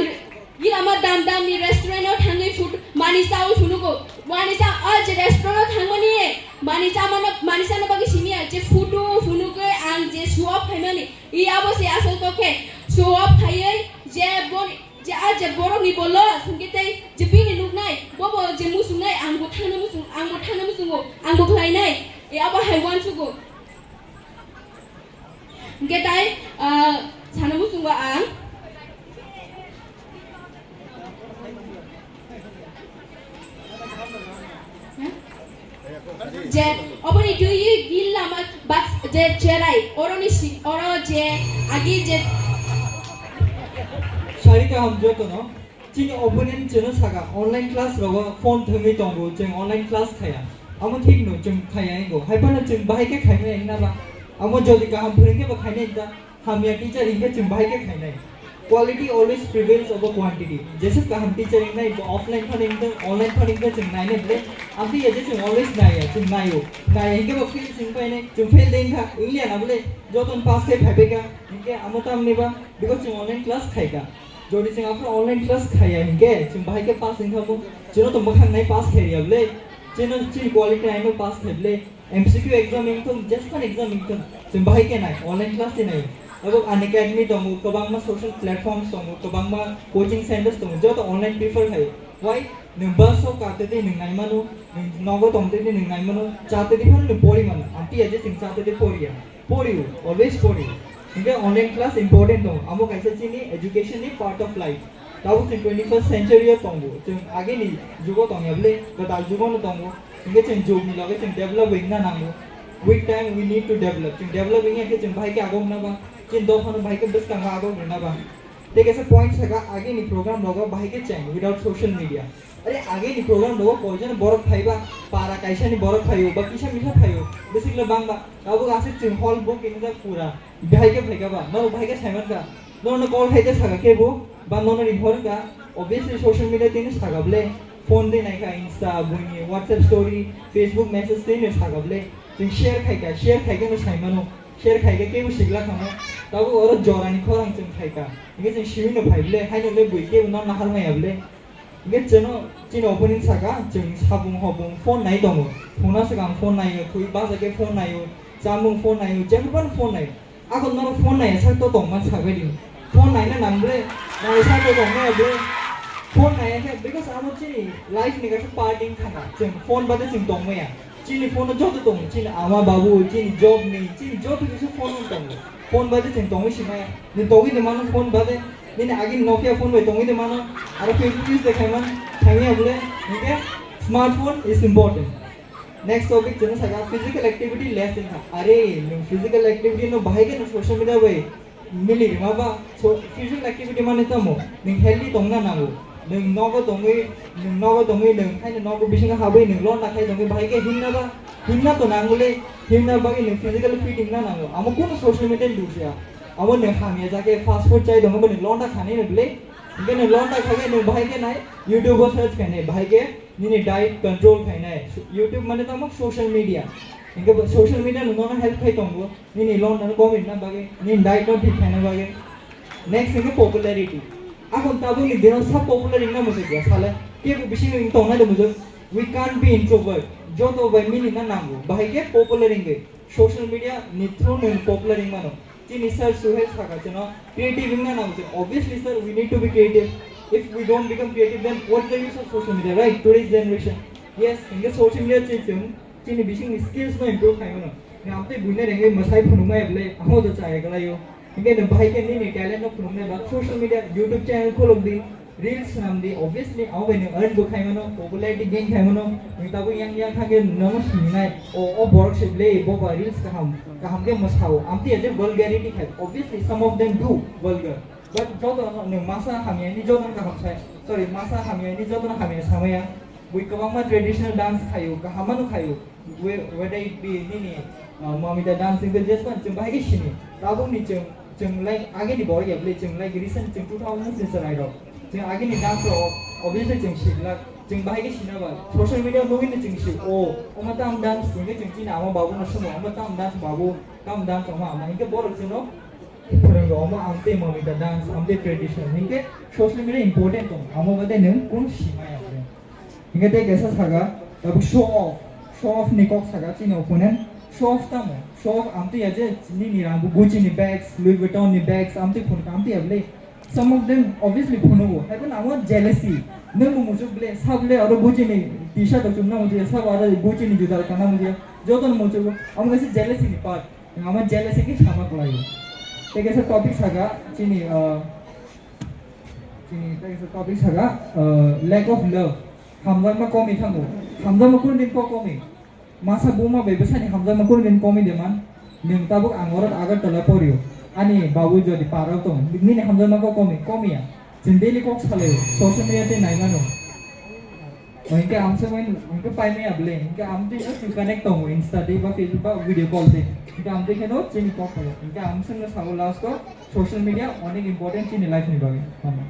gilama dam dam ni restaurant o thangwi photo mani chawi phunugo. Mani cha, o je restaurant o thangmani mani chamano, mani chana bagwi simiya je photo phunugwi ang je show off khaimani. I abo se asol kok khe show off khaiwi je bon, je a je borok ni bolo sungke tei je bini nuknai bobo je musungnai ang bo thangna musung, ang bo thangna musungo, ang bo khlainai. I abo hai uansugo. Hwnkhe tai, ah, sana muchungo ang. Je, oboni twi gil lama bak-, je, cherai, oroni si-, oro je, agi je. Sari kaham jotono. Chini opponent chwngno saka, online class rogo phone thwngwi tongo, chwng online class khaya. Amo thik no, chwng khaya ingo. Hai phano chwng bahai khe khaimaya hwnna ba? Amo jodi kaham phwrwngkhe bo khainai ta, hamya teacher hinkhe chwng bahai khe khainai. Quality always prevails over quantity. Jesuk kaham teacher hingnai bo offline phano hinkhe online phano hinkhe chwng nainai bwle. Amtwi ya je chwng always naiya, chwng naio. Naiya hinkhe bo fail chwng painai, chwng fail de hinkha, English na bwle jotono pass khe phaibai kha. Hinkhe amo tamni ba because chwng online class khaikha. Jodi chwng aphano online class khaiya hinkhe chwng bahai khe pass hinkha bo. Chwngno to mwkhang nai pass khaiya bwle. Chwngno chini quality naino pass khai bwle. M C Q exam wngthung, jespan exam wngthung, chwng bahai khe nai, online class se nai. Abo Unacademy tongo, kwbangma social platforms tongo, kwbangma coaching centers tongo, joto online prefer khai. Why? Nwng bus o katwi twi nwng nai mano, nwng nogo tongtwi twi nwng nai mano, chatwi twi phano nwng pori mano. Amtwi ya je chwng chatwi twi poriya. Poriu, always poriu. Hinkhe online class important tongo, amo kaisa chini education ni part of life. Tabuk chwng twenty first century o tongo, chwng agini jugo tongya bwle, kwtal jugo no tongo. Hinkhe chwng jugni loge chwng develop wngna nango. With time we need to develop. Chwng develop wngya khe chwng bahai khe agok na ba, chini dophano bahai khe bwskango agok rwna ba. Tei kaisa point saka, agini program rogo bahai khe cheng without social media. Are agini program rogo koijon borok phaiba, para kaisani borok phaio ba kisa misa phaio, bwswk le bangba. Tabuk aswk chwng hall book wngkha pura. Bahai khe phaikha ba, norok bahai khe saimankha. Norokno call khaide saka kebo, ba nono ring horkha. Obviously social media tini saka bwle. Phone de naikha, Insta, buini WhatsApp story, Facebook message tini saka bwle. Chwng share khaikha, share khaikhe no saimano. Share khaikhe kebo sigla khamo. Tabuk oro jorani khorang chwng khaikha. Hinkhe chwng siwi no phai bwle, haino le bui kebo norno harmaya bwle. Hinkhe chwngno chini opponent saka, chwng sabung hobung phone nai tongo. Phone aswk ang phone naio, thwi basa khe phone naio, chamung phone naio, jephru phano phone naio. Ako norok phone nai sak to tongma sabai di. Phone naina nang ble, nai sak to tongma ble. Phone nai khe because amo chini life ni kaisa part wng thangkha. Chwng phone bade chwng tongmaya. Chini phone o joto tongo, chini ama babu, chini job ni, chini joto kisa phone o tongo. Phone bade chwng tongwi simaya. Ni tongwi de mano phone bade, nini agini Nokia phone bai tongwi de mano. Aro Facebook use de khaima, khaimaya bole, hinkhe smartphone is important. Next topic chwng saka physical activity less wngkha. Are, nwng physical activity no bahai khe nwng social media bai mili rima ba? So, physical activity mane tamo? Nwng healthy tongna nango. Nwng nogo tongwi, nwng nogo tongwi, nwng haino nogo bisingo habwi nwng londa khai tongwi bahai khe himna ba? Himna to nango le, himna bagwi nwng physically fit wngna nango. Amo kunu social media ni dusya. Amo nwng hamya jake fast food chai tongo, bo nwng londa khanai no bwle. Hinkhe nwng londa khagwi nwng bahai khe nai YouTube o search khainai, bahai khe nini diet control khainai. YouTube mane tamo social media. Hinkhe bo social media no nono help khai tongo. Nini londa no gom rina bagwi, nini diet no thik khaina bagwi. Next hinkhe popularity. Akon tabuk ni dino sa popular wngna muchuk ya sale. Kebo bisingo wng tongnai de muchuk. We can't be introvert. Joto bai mili na nango. Bahai khe popular wngwi. Social media ni through nwng popular wng mano. Chini sir Suhel saka chwngno creative wngna nango chwng. Obviously sir, we need to be creative. If we don't become creative, then what's the use of social media, right? Today's generation. Yes, hinkhe social media chwng chini bisingni skills no improve khai mano. Nwng amtwi buina rengwi mwsai phunukmaya bwle, amo do chaya kwlaio. Hinkhe nwng bahai khe nini talent no phunuknai ba social media, YouTube channel khulok di, reels swnam di, obviously abo bai nwng earn bo khai mano, popularity gain khai mano. Nwng tabuk yang yang thangkhe nono sinai, o, o borok se bwle bo ba reels kaham, kaham khe mwsao. Amtwi ya je vulgarity khai, obviously some of them do vulgar. But joto no nwng masa hamya ni joto no kaham sai, sorry, masa hamya ni joto no hamya samaya. Bui kwbangma traditional dance khaio, kaham mano khaio. We-, whether it be nini, uh, Mamita dance, hinkhe jespan chwng bahai khe sini. Tabuk ni chwng, chwng like agini borok ya bwle, chwng like recent chwng two thousand ni chwng chwrai rok. Chwng agini dance rok obviously chwng siklak. Chwng bahai khe sina ba. Social media nugwi no chwng si, o, omo tam dance, hinkhe chwng chini ama babu no sumo, omo tam dance babu, tam dance omo ama. Hinkhe borok chwngno phwrwng rok omo amtwi Mamita dance, amtwi tradition. Hinkhe social media important tong, amo bade nwng kunu sima ya bwle. Hinkhe tei kaisa saka, tabuk show off. Show off ni kok saka chini opponent. Show off tamo? Show off amtwi ya je nini rang bo Gucci ni bags, Louis Vuitton ni bags, amtwi phunukha, amtwi ya bwle. Some of them obviously phunugo. Hai phano amo jealousy. Nwng bo muchuk bwle, sa bwle aro Gucci ni T-shirt rok chumna muchuk ya, sa bo aro Gucci ni juta rok kana muchuk ya. Joto no muchugo. Amo kaisa jealousy ni part. Nwng amo jealousy khe sama kwlaio. Tei kaisa topic saka chini, ah, Chini tei kaisa topic saka, uh, lack of love. Hamjakma komi thango. Hamjakma kunu din kok komi. Masa buma bai bwsani hamjakma kunu din komi de man. Nwng tabuk ang oro Agartala porio. Ani babu jodi parao tong. Nini hamjakma kok komi, komiya. Chwng daily kok salai. Social media tei naimano. Hingke amswk bai, hingke paimaya bele, hingke amtwi no chwng connect tongo Insta tei ba Facebook ba video call tei. Hingke amtwi kheno chini kok paio. Hingke amswk no sao last o social media onek important chini life ni bagwi. Tamo.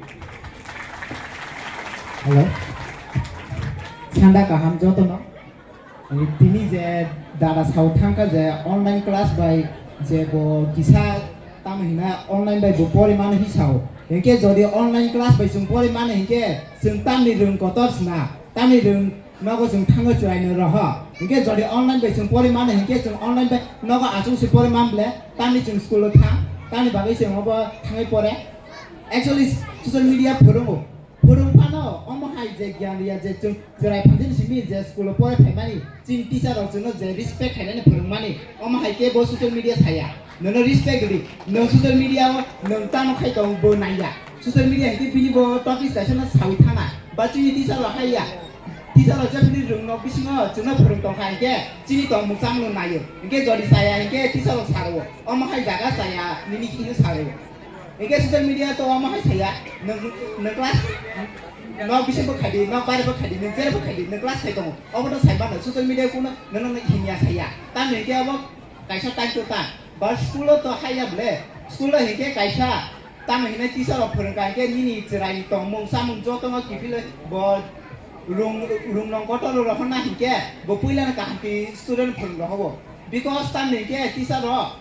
Hello. Sanda kaham jotono. Ani tini je dada sao thangkha je online class bai je bo kisa tamo hina online bai bo pori mano hi sao. Hingke jodi online class bai chwng pori mano hingke chwng tamni rwng kotor sna. Tamni rwng nogo chwng thango chwraino roho. Hingke jodi online bai chwng pori mano hingke chwng online bai nogo achuk se pori man ble tamni chwng school o thang. Tamni bagwi chwng obo thangwi pore. Actually social media phwrwngo. Phwrwng phano omo hai je gyan riya je chwng chwrai phanjani simi je school o pore phaimani, chini teacher rok chwngno je respect khainani phwrwngmani, omo hai khe bo social media saya. Nono respect rwdi, nwng social media o nwng tamo khai tong bo naiya. Social media hai khe bini bo topic kaisa no sawi thana, ba chini teacher rok haiya. Teacher rok jephini rwng nok bisingo chwngno phwrwng tong kha hinkhe chini tongmung chamung no naio. Hinkhe jodi saya hinkhe teacher rok saro, omo hai jaga saya nini khe hino saro. Hingke social media to omo hai saya, nwng, nwng class, nok bising bo khaidi, nok bare bo khaidi, nwng jere bo khaidi, nwng class khai tongo. Obo to sai mano, social media kuno, nwng, nwng himya saya. Tamni hingke obo kaisa time to time. But school o to haiya ble, school o hingke kaisa, tamo hinai teacher rok phwrwngkha hingke nini chwrai tongmung, chamung joto no kiphilwi bo rung, rung nong kotor rok honna hingke bo puila no kaham khe student phwrwng rok hobo. Because tamni hingke teacher rok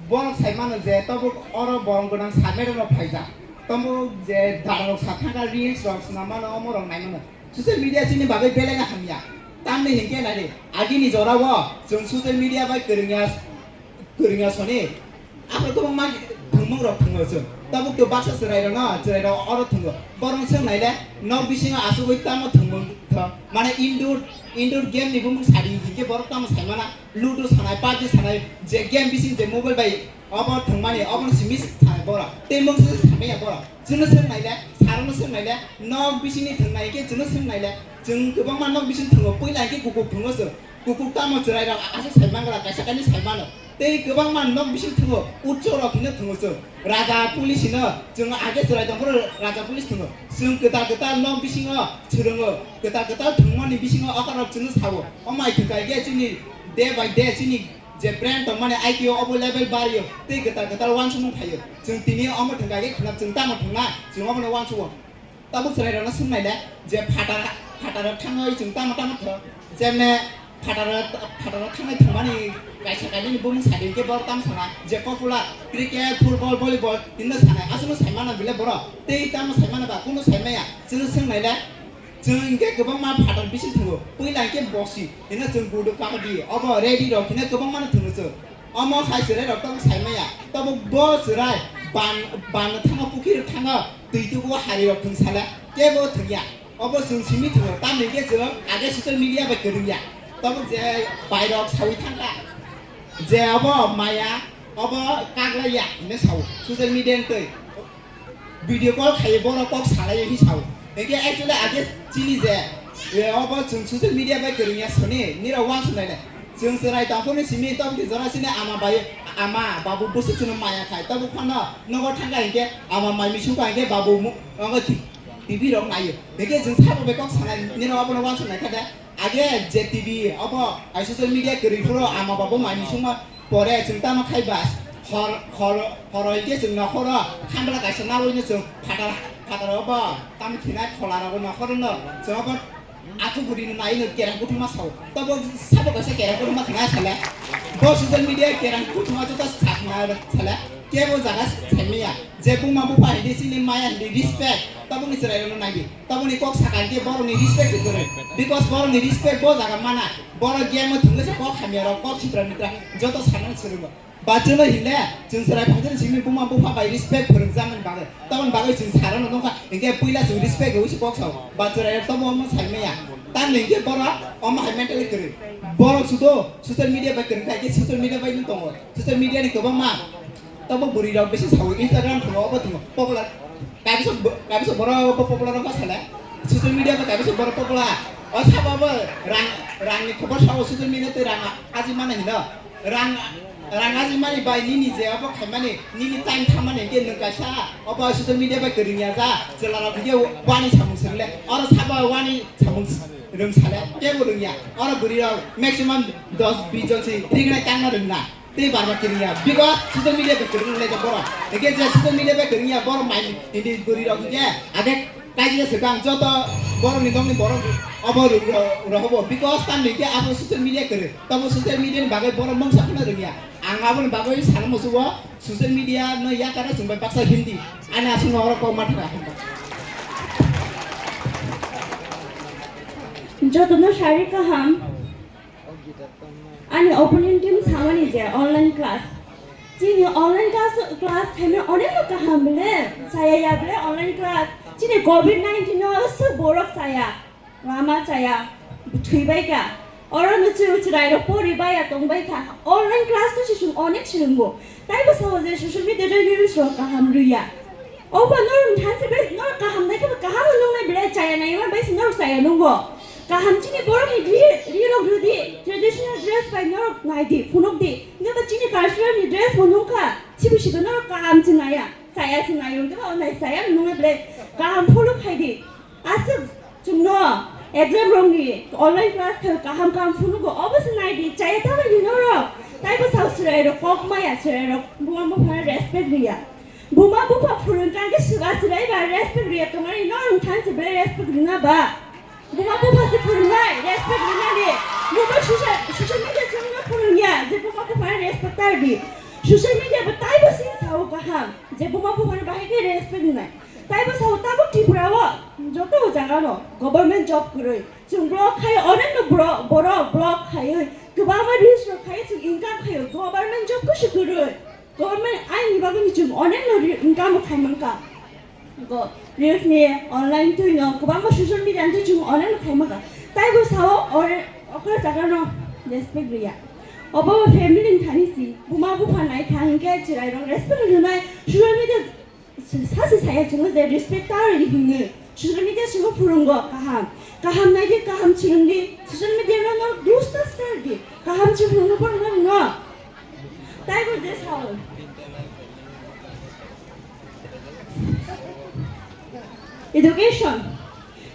borok sai mano je tabuk oro borok gwnang sir madam rok phaijak. Tabuk je dara rok sa thangkha reels rok swnam mano, omo rok nai mano. Social media chini bagwi belai no hamya. Tamni hingke nai di, agini jora o chwng social media bai kwrwngya, kwrwngya soni. Aphuru kwbangma thwngmung rok thwngo chwng. Tabuk to baksa chwrai rok no, chwrai rok oro thwngo. Borok swng nai le, nok bisingo asugwi tamo thwngmung thwng. Mane indoor, indoor game ni bumung sadi hingke borok tamo sai mana. Ludo sanai, pubji sanai, je game bising je mobile bai obo thwngmani, obono simi sanai borok. Tei mungsa samaya borok. Chwngno swng naile, sarono swng naile, nok bisingni thwngnai khe chwngno swng naile. Chwng kwbangma nok bising thwngo, puila khe kukuh thwngo chwng. Kukuh tamo chwrairok aswk sai mangra, kaisa kainwi sai mano. Tei kwbangma nok bising thwngo, utsorok hino thwngo chwng. Raja police hino, chwng age chwrai tongphuru raja police thwngo. Chwng kwtal kwtal nok bisingo swrwngo, kwtal kwtal thwngmani bisingo okorok chwngno sao. Omo hai thwngkha khe chini day by day chini je brand tongmani I Q o obo level bario, tei kwtal kwtal uansukmung phaio. Chwng tini omo thwngkha khe khwnam chwng tamo thwngna, chwng omono uansugo. Tabuk chwrairokno swng naile je phatar, phataro thangwi chwng tamo tamo thwng, jemne phataro, phataro thangwi thwngmani kaisa kainwini bumung sadi hwnkhe borok tamo sana je popular cricket, football, volleyball tinno sanai, aswkno sai mano bile borok, tei tamo sai mano ba, kunu sai maya, chwngno swng naile. Chwng hwnkhe kwbangma phatar bising thwngo, puila hwnkhe bosi, hino chwng gudu kabaddi, obo ready rok hino kwbangmano thwngo chwng. Omo hai chwrai rok tabuk sai maya, tabuk bo chwrai ban, ban thango, pukhiri thango, twi tubuo hari rok thwng sale, kebo thwngya. Obo chwng simi thwngo, tamni hwnkhe chwng age social media bai kwrwngya. Tabuk je bai rok sawi thangkha, je obo maya, obo kaglaiya hinwi sao social media ni twi. Video call khaiwi borok kok salaio hi sao. Hingke actually age chini je, e, obo chwng social media bai kwrwngya soni, nirok uansuk nainai. Chwng chwrai tongphuru simi tongdi jora chini ama bai, ama babu bwswk chwngno maya khai. Tabuk phano nogo thangkha hingke ama mai misuk hingke babu mu-, nogo ti-, T V rok naio. Hingke chwng sabo bai kok sanai, nirok obono uansuk naikha de. Age je T V obo hai social media kwrwi phuru ama babu mai misukma pore chwng tamo khai bas hor, hor, horo hingke chwng nokhoro khamla kaisa nawi no chwng phatar, phatar obo tamo khinai khola rogo nokhoro no chwng obo athu buri no nai no kerang kuthuma sao. Tobo sabo kaisa kerang kuthuma thangna sale bo social media kerang kuthuma joto sakna sale kebo jaga saimaya je buma bupa hindi chini maya hindi respect tobo ni chwrai no nai di. Tamoni kok sakha hingke borokni respect kwrwi. Because borokni respect bo jaga mana. Borok game o thwngwi se kok hamya rok, kok sitra mitra joto saknani swrwngo. Ba chwngno hinle chwng chwrai phaijani simi buma bupha bai respect phwrwngjaknani bagwi. Tamoni bagwi chwng sarano nukha hingke puila chwng respect rwwi se kok sao. Ba chwrai rok tomo omo sai maya. Tamni hingke borok omo hai mentally kwrwi. Borok sudo social media bai kwrwngkha hingke social media bai no tongo. Social media ni kwbangma Tabuk bwrwi rok bisi sao Instagram thwngo obo thwngo popular. Kaisa bo-, kaisa borok bo popular wngkha sale. Social media bo kaisa borok popular. O sabo bo rang, rangni khobor sao social media tei rang aji mano hino. Rang, rang aji mani bai nini je obo khaimani nini time thammani hwnkhe nwng kaisa obo social media bai kwrwngya ja chwla rok hwnkhe wani samung swngle. Oro sabo wani samung Rwng sale, kebo rwngya. Oro bwrwi rok maximum dos bis jon se rignai tangna rwngna. Tei barba kiringya. Because social media bai kwrwng le borok. Hingke je social media bai kwrwngya borok mai hindi bwrwi rok hingke age kaijia swkang joto borok ni nokni borok obo rwng ro-, rohobo. Because tamni hingke abo social media kwrwng. Tamo social media ni bagwi borok mungsa phano rwngya. Ang aboni bagwi sana musugo social media no yakara chwng bai baksa hindi. Ani aswk no oro kok ma thara. Jotono sari kaham. Ani opponent team samani je online class. Chini online class, class khaina onek kaham bile. Saya ya bile online class. Chini covid nineteen no se borok saya. Lama saya. Thwi bai ka. Oro no chwng chwrai rok pori bai ya tong bai ka. Online class no se chwng onek swrwngo. Taibo sao je social media reels rok kaham rwya. Obo norok thanse bai norok kaham nai khe kaham nung nai belai chaya nai ma bai se norok chaya nungo. Kaham chini borok ni ri, ri rok rwdi traditional dress bai norok nai di phunuk di. Nokha chini cultural ni dress bo nungkha sibu sibu norok kaham se naya chaya se nai wngkha o nai chaya nung nai belai kaham follow khai di. Aswk chwngno exam rokni online class khe kaham kaham phunugo, obo se nai di, chaya ta bai di norok. Taibo sao chwrai rok kok maya, chwrai rok buma bupha respect riya. Buma bupha phurung kang khe swba chwrai ba respect riya tongmani norok thang se belai respect rina ba. Buma bupha se phurung nai respect rina di. Buma social, social media chwngno phurung ya je buma bupha respect tar di. Social media bo taibo se sao kaham je buma bupha bahai khe respect rinai. Taibo sao tabuk Tripura o joto jagano government job kwrwi. Chwng block khai onek no bro-, borok block khaiwi kwbangma reels rok khai chwng income khaio. Government job khe se kwrwi. Government aini bagwi chwng onek no re-, income khai mankha. Go, reels ni online twi no kwbangma social media ni twi chwng onek no khai mankha. Taibo sao ore-, okra jagano respect riya. Obo family ni thani si buma bupha nai kha hinkhe chwrai rok respect rwnai social media Sasi saya chwngno je respect ta rwdi hinwi social media simo phwrwngo kaham. Kaham nai di, kaham swrwng di, social media no norok use ta start di. Kaham se phwrwngno borok no rwngo. Taibo je sao. Education.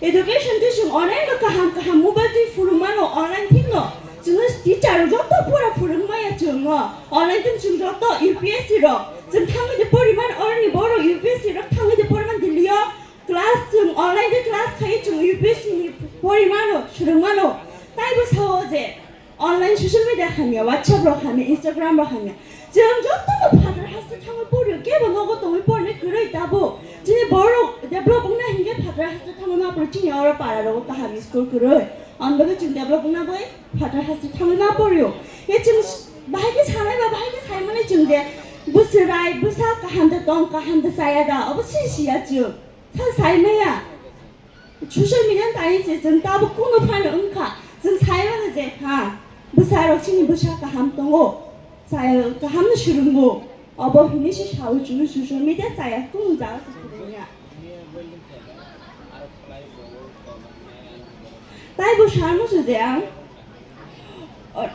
Education twi chwng onek no kaham kaham mobile twi phwrwng mano online thik no. Chwngno teacher rok joto pura phwrwng maya chwngno. Online twi chwng joto U P S C rok. Chwng thangwi de pori mano online ni borok U P S C rok thangwi de pori man Delhi o. Class chwng online twi class khai chwng U P S C ni pori mano, swrwng mano. Taibo sao je Online social media hamya, WhatsApp rok hamya, Instagram rok hamya. Chwng joto no phatar haste thangwi porio, kebo nogo tongwi pornai kwrwi tabuk. Chini borok develop wngna hinkhe phatar haste thangwi ma porwi chini oro para rogo kaham school kwrwi. Ang bagwi chwng develop wngna bai phatar haste thangwi ma porio. Ye chwng bahai khe sanai ba bahai khe sai mani chwng je bwswrai bwsa kaham da tong kaham da chaya da obo se siya chwng. Sa sai maya. Social media ni tani se chwng tabuk kunu phano wngkha. Chwng sai mano je, ha, bwsa rok chini bwsa kaham tongo. Chaya kaham no swrwngo. Obo hinwi se sao chwng social media chaya kunu jaga se kwrwngya. Taibo sa musu je ang. O-,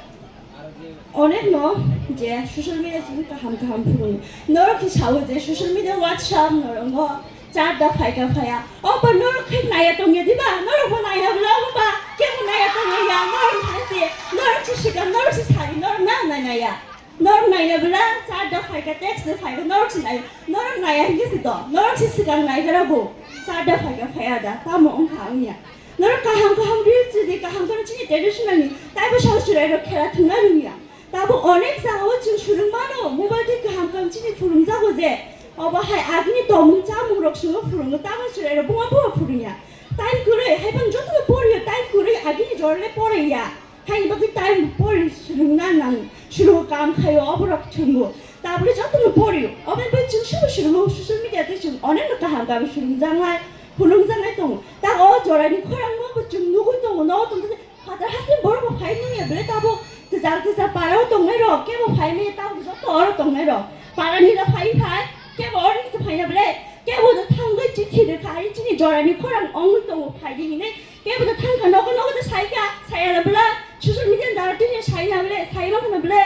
onek no je social media simi kaham kaham phuru. Norok khe sao je social media WhatsApp norok no chat da phaika phaya. O ba norok khe naya tongya diba? Norok bo naya bla omo ba kebo naya tongya ya. Norok khe se norok se sikang norok se sari norok na naya. Norok naiya bwla, char da phaika, text de phaika, norok se nai, norok naiya hinkhe se to, norok se swkang naigra bo, char da phaika phaiya da, tamo wngkha wngya. Norok kaham kaham reels rwdi, kaham kaham chini traditional ni, taibo sao chwrai rok khela thwngna rwngya. Tabo onek jagao chwng swrwng mano, mobile twi kaham kaham chini phwrwngjago je, obo hai agini tongmung chamung rok chwngno phwrwngo, tamo chwrai rok buma buma phwrwngya. Time kwrwi, haiphano jotono poriyo, time kwrwi agini jorale poraiya. Haini bagwi time pori swrwngna nang, swrwng kam khaio, oborok thwngo. Tabukle jotono porio. Oboni bagwi chwng sobo swrwngo, social media tei chwng onekno kaham kaham swrwngjaknai, phunukjaknai tongo. Ta o jorani khorangno bo chwng nugwi tongo, nogo tongthote phatar hasteni borok bo phai nungya bwle tabuk kwchar kwchar parao tongnairok kebo phai manya tabuk joto oro tongnairok. Parani rok phai phai kebo oro se phaina bwle kebo no thangwi chithi rwkha, chini jorani khorang ongwi tongo phaidi hinwi. Kebo da thangkha nogo nogo da saikha, saya na bwla, social media ni dara tini sai na bwle, sai ma khna bwle.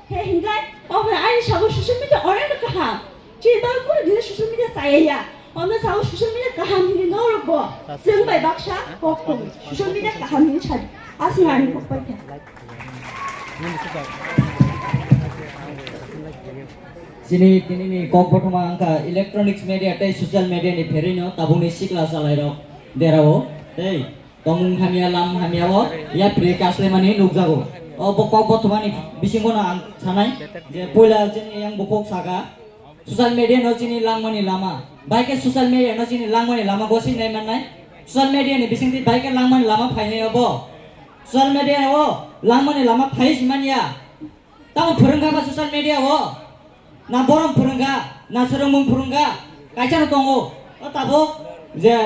He hingai, obo ani sabo social media onek no kaham. Chini bagwi kunu dino social media saya ya. Ono sabo social media kaham hini norok bo. Chwng bai baksa kok tong. Social media kaham hini Asmani kokpai kha. Chini tinini kok bothoma wngkha electronics media tei social media ni pherino tabukni sikla chalairok derao tei tongmung hamya lam hamya o yapri kaslemani nukjago. O bo kok bothomani bisingo no ang sanai je puila chini yang bukhuk saka social media no chini langmani lama. Bai khe social media no chini langmani lama gosing nai mannai. Social media ni bisingtwi bai khe langmani lama phainai obo. Social media o langmani lama phai si manya. Tamo phwrwngkha ba social media o? Na borom phwrwngkha, na swrwngmung phwrwngkha? Kaisa no tongo. O tabuk je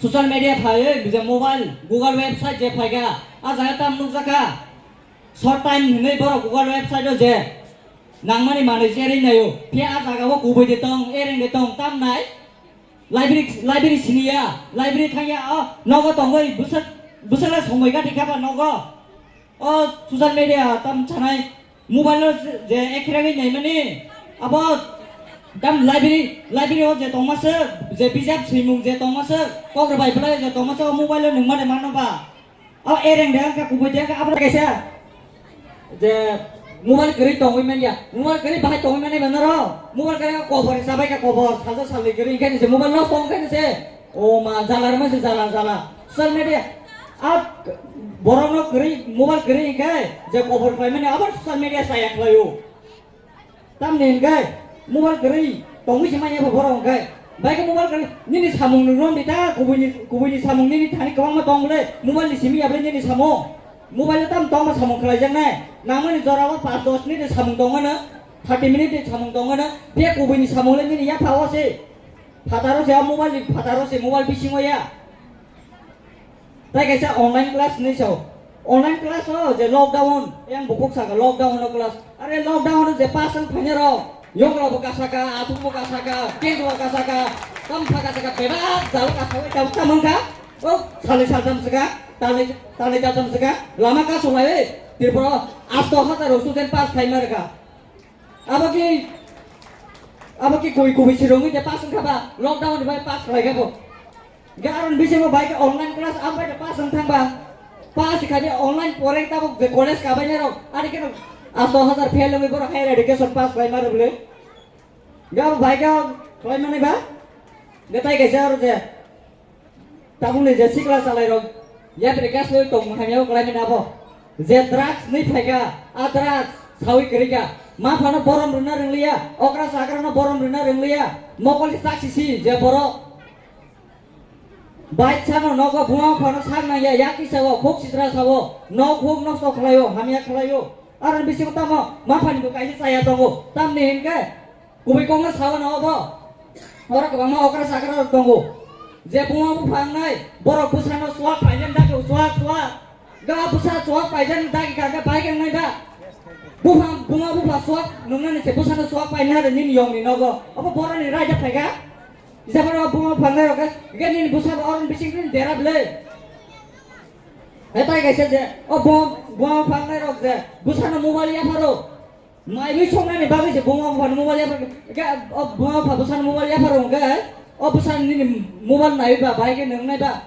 social media phaiwi je mobile, Google website je phaikha, a jaga tam nukjakha. Short time hinwi borok Google website o je nangmani manwi cherwi naio. Phiya a jaga o kubui de tong, ereng de tong, tam nai? Library, library siniya, library thangya, o nogo tongwi bwswk, bwswk le somoi gati kha ba nogo. O social media tam sanai, mobile o je ekhiragwi naimani, abo tam library, library o je tongmaswk, je bijap swimung je tongmaswk, kok rwbai bwlai je tongmaswk, o mobile o nungmani mano ba. O ereng de wngkha, kubui de wngkha, abo kaisa je mobile kwrwi tongwi manya, mobile kwrwi bahai tongwi manya ba noro, mobile kwrwi kobor chabai kha kobor, salsa salni kwrwi, enkhai se mobile nosto wngkhai se, o ma jala rwma se jala jala, social media, a borok no kwrwi mobile kwrwi enkhai je kobor khlai manya abo social media chaya khlaio. Tamni hwnkhe mobile kwrwi tongwi se manya bo borok hwnkhe. Bai khe mobile kwrwi nini samung ni rom di ta, kubuini, kubuini samung nini thani kwbangma tong bole, mobile ni simi ya bole nini samung. Mobile o tamo tongma samung khlaijaknai. Nangmani jora o pash dos minute ni samung tong mano, thirty minute ni samung tong mano. Phiya kubuini samung le nini yapha o se. Phataro se, a mobile ni phataro se, mobile bisingo ya. Tai kaisa online class hinwi sao. Online class o je lockdown, yang bukhuk saka lockdown o class. Are lockdown o je pass wng phainai rok, yokla bo kasaka, athuk bo kasaka, tent bo kasaka, tam pha kasaka, bebak jalo kasaka, tam tam wngkha. O salni saltam saka, talni, talni taltam saka, lama kasu lai, Tripura o asto hazar student pass khaima rwkha. Abo ki, abo ki kui kui sirongwi de pass wngkha ba, lockdown ni bai pass khlai kha bo. Ga aron bisingo bai khe online class am bai de pass wng thang ba. Pass kha de online pore tabuk de college ka bai ne rok, ari khe asto hazar fail wngwi borok higher education pass khlai ma rwbwle. Ga bai khe khlai mani ba. Ga tai kaisa aro je. Tabukni je sikla chalairok yapri kasloi tongmung hamya o khlaimani abo. Je drugs ni phaikha, a drugs sawi kwrwikha. Ma phano borom rwna rwngliya, okra chakrano borom rwna rwngliya. Mokol chak sisi je borok. Bai chano nogo buma phano sak nangya, yak kisa o, khuk sitra sao, nok huk nosto khlaio, hamya khlaio. Aro bisingo tamo ma phani bo kaisa chaya tongo. Tamni hinkhe Kubui kokno sao no obo. Oro kwbangma okra chakra rok tongo. Je buma bupha wngnai, borok bwsano chuak phaijani dagi chuak chuak. Ga bwsa chuak phaijani dagi kha khe bai khe wngnai ba. Bupha, buma bupha chuak nungnani se bwsano chuak paina hade nini yongni nogo. Obo boroni raida phaikha. Jabon o buma bupha wngnai rok khe, khe nini bwsa bo oroni bising nini dera bwle. He tai kaisa je, o buma, buma bupha wngnai rok je, bwsano mobile yapharo. Naiwi songnani bagwi se buma bupha ni mobile yaphar, khe o buma bupha bwsani mobile yaphar wngkhe, o bwsani nini mobile naiwi ba, bahai khe nwngnai ba.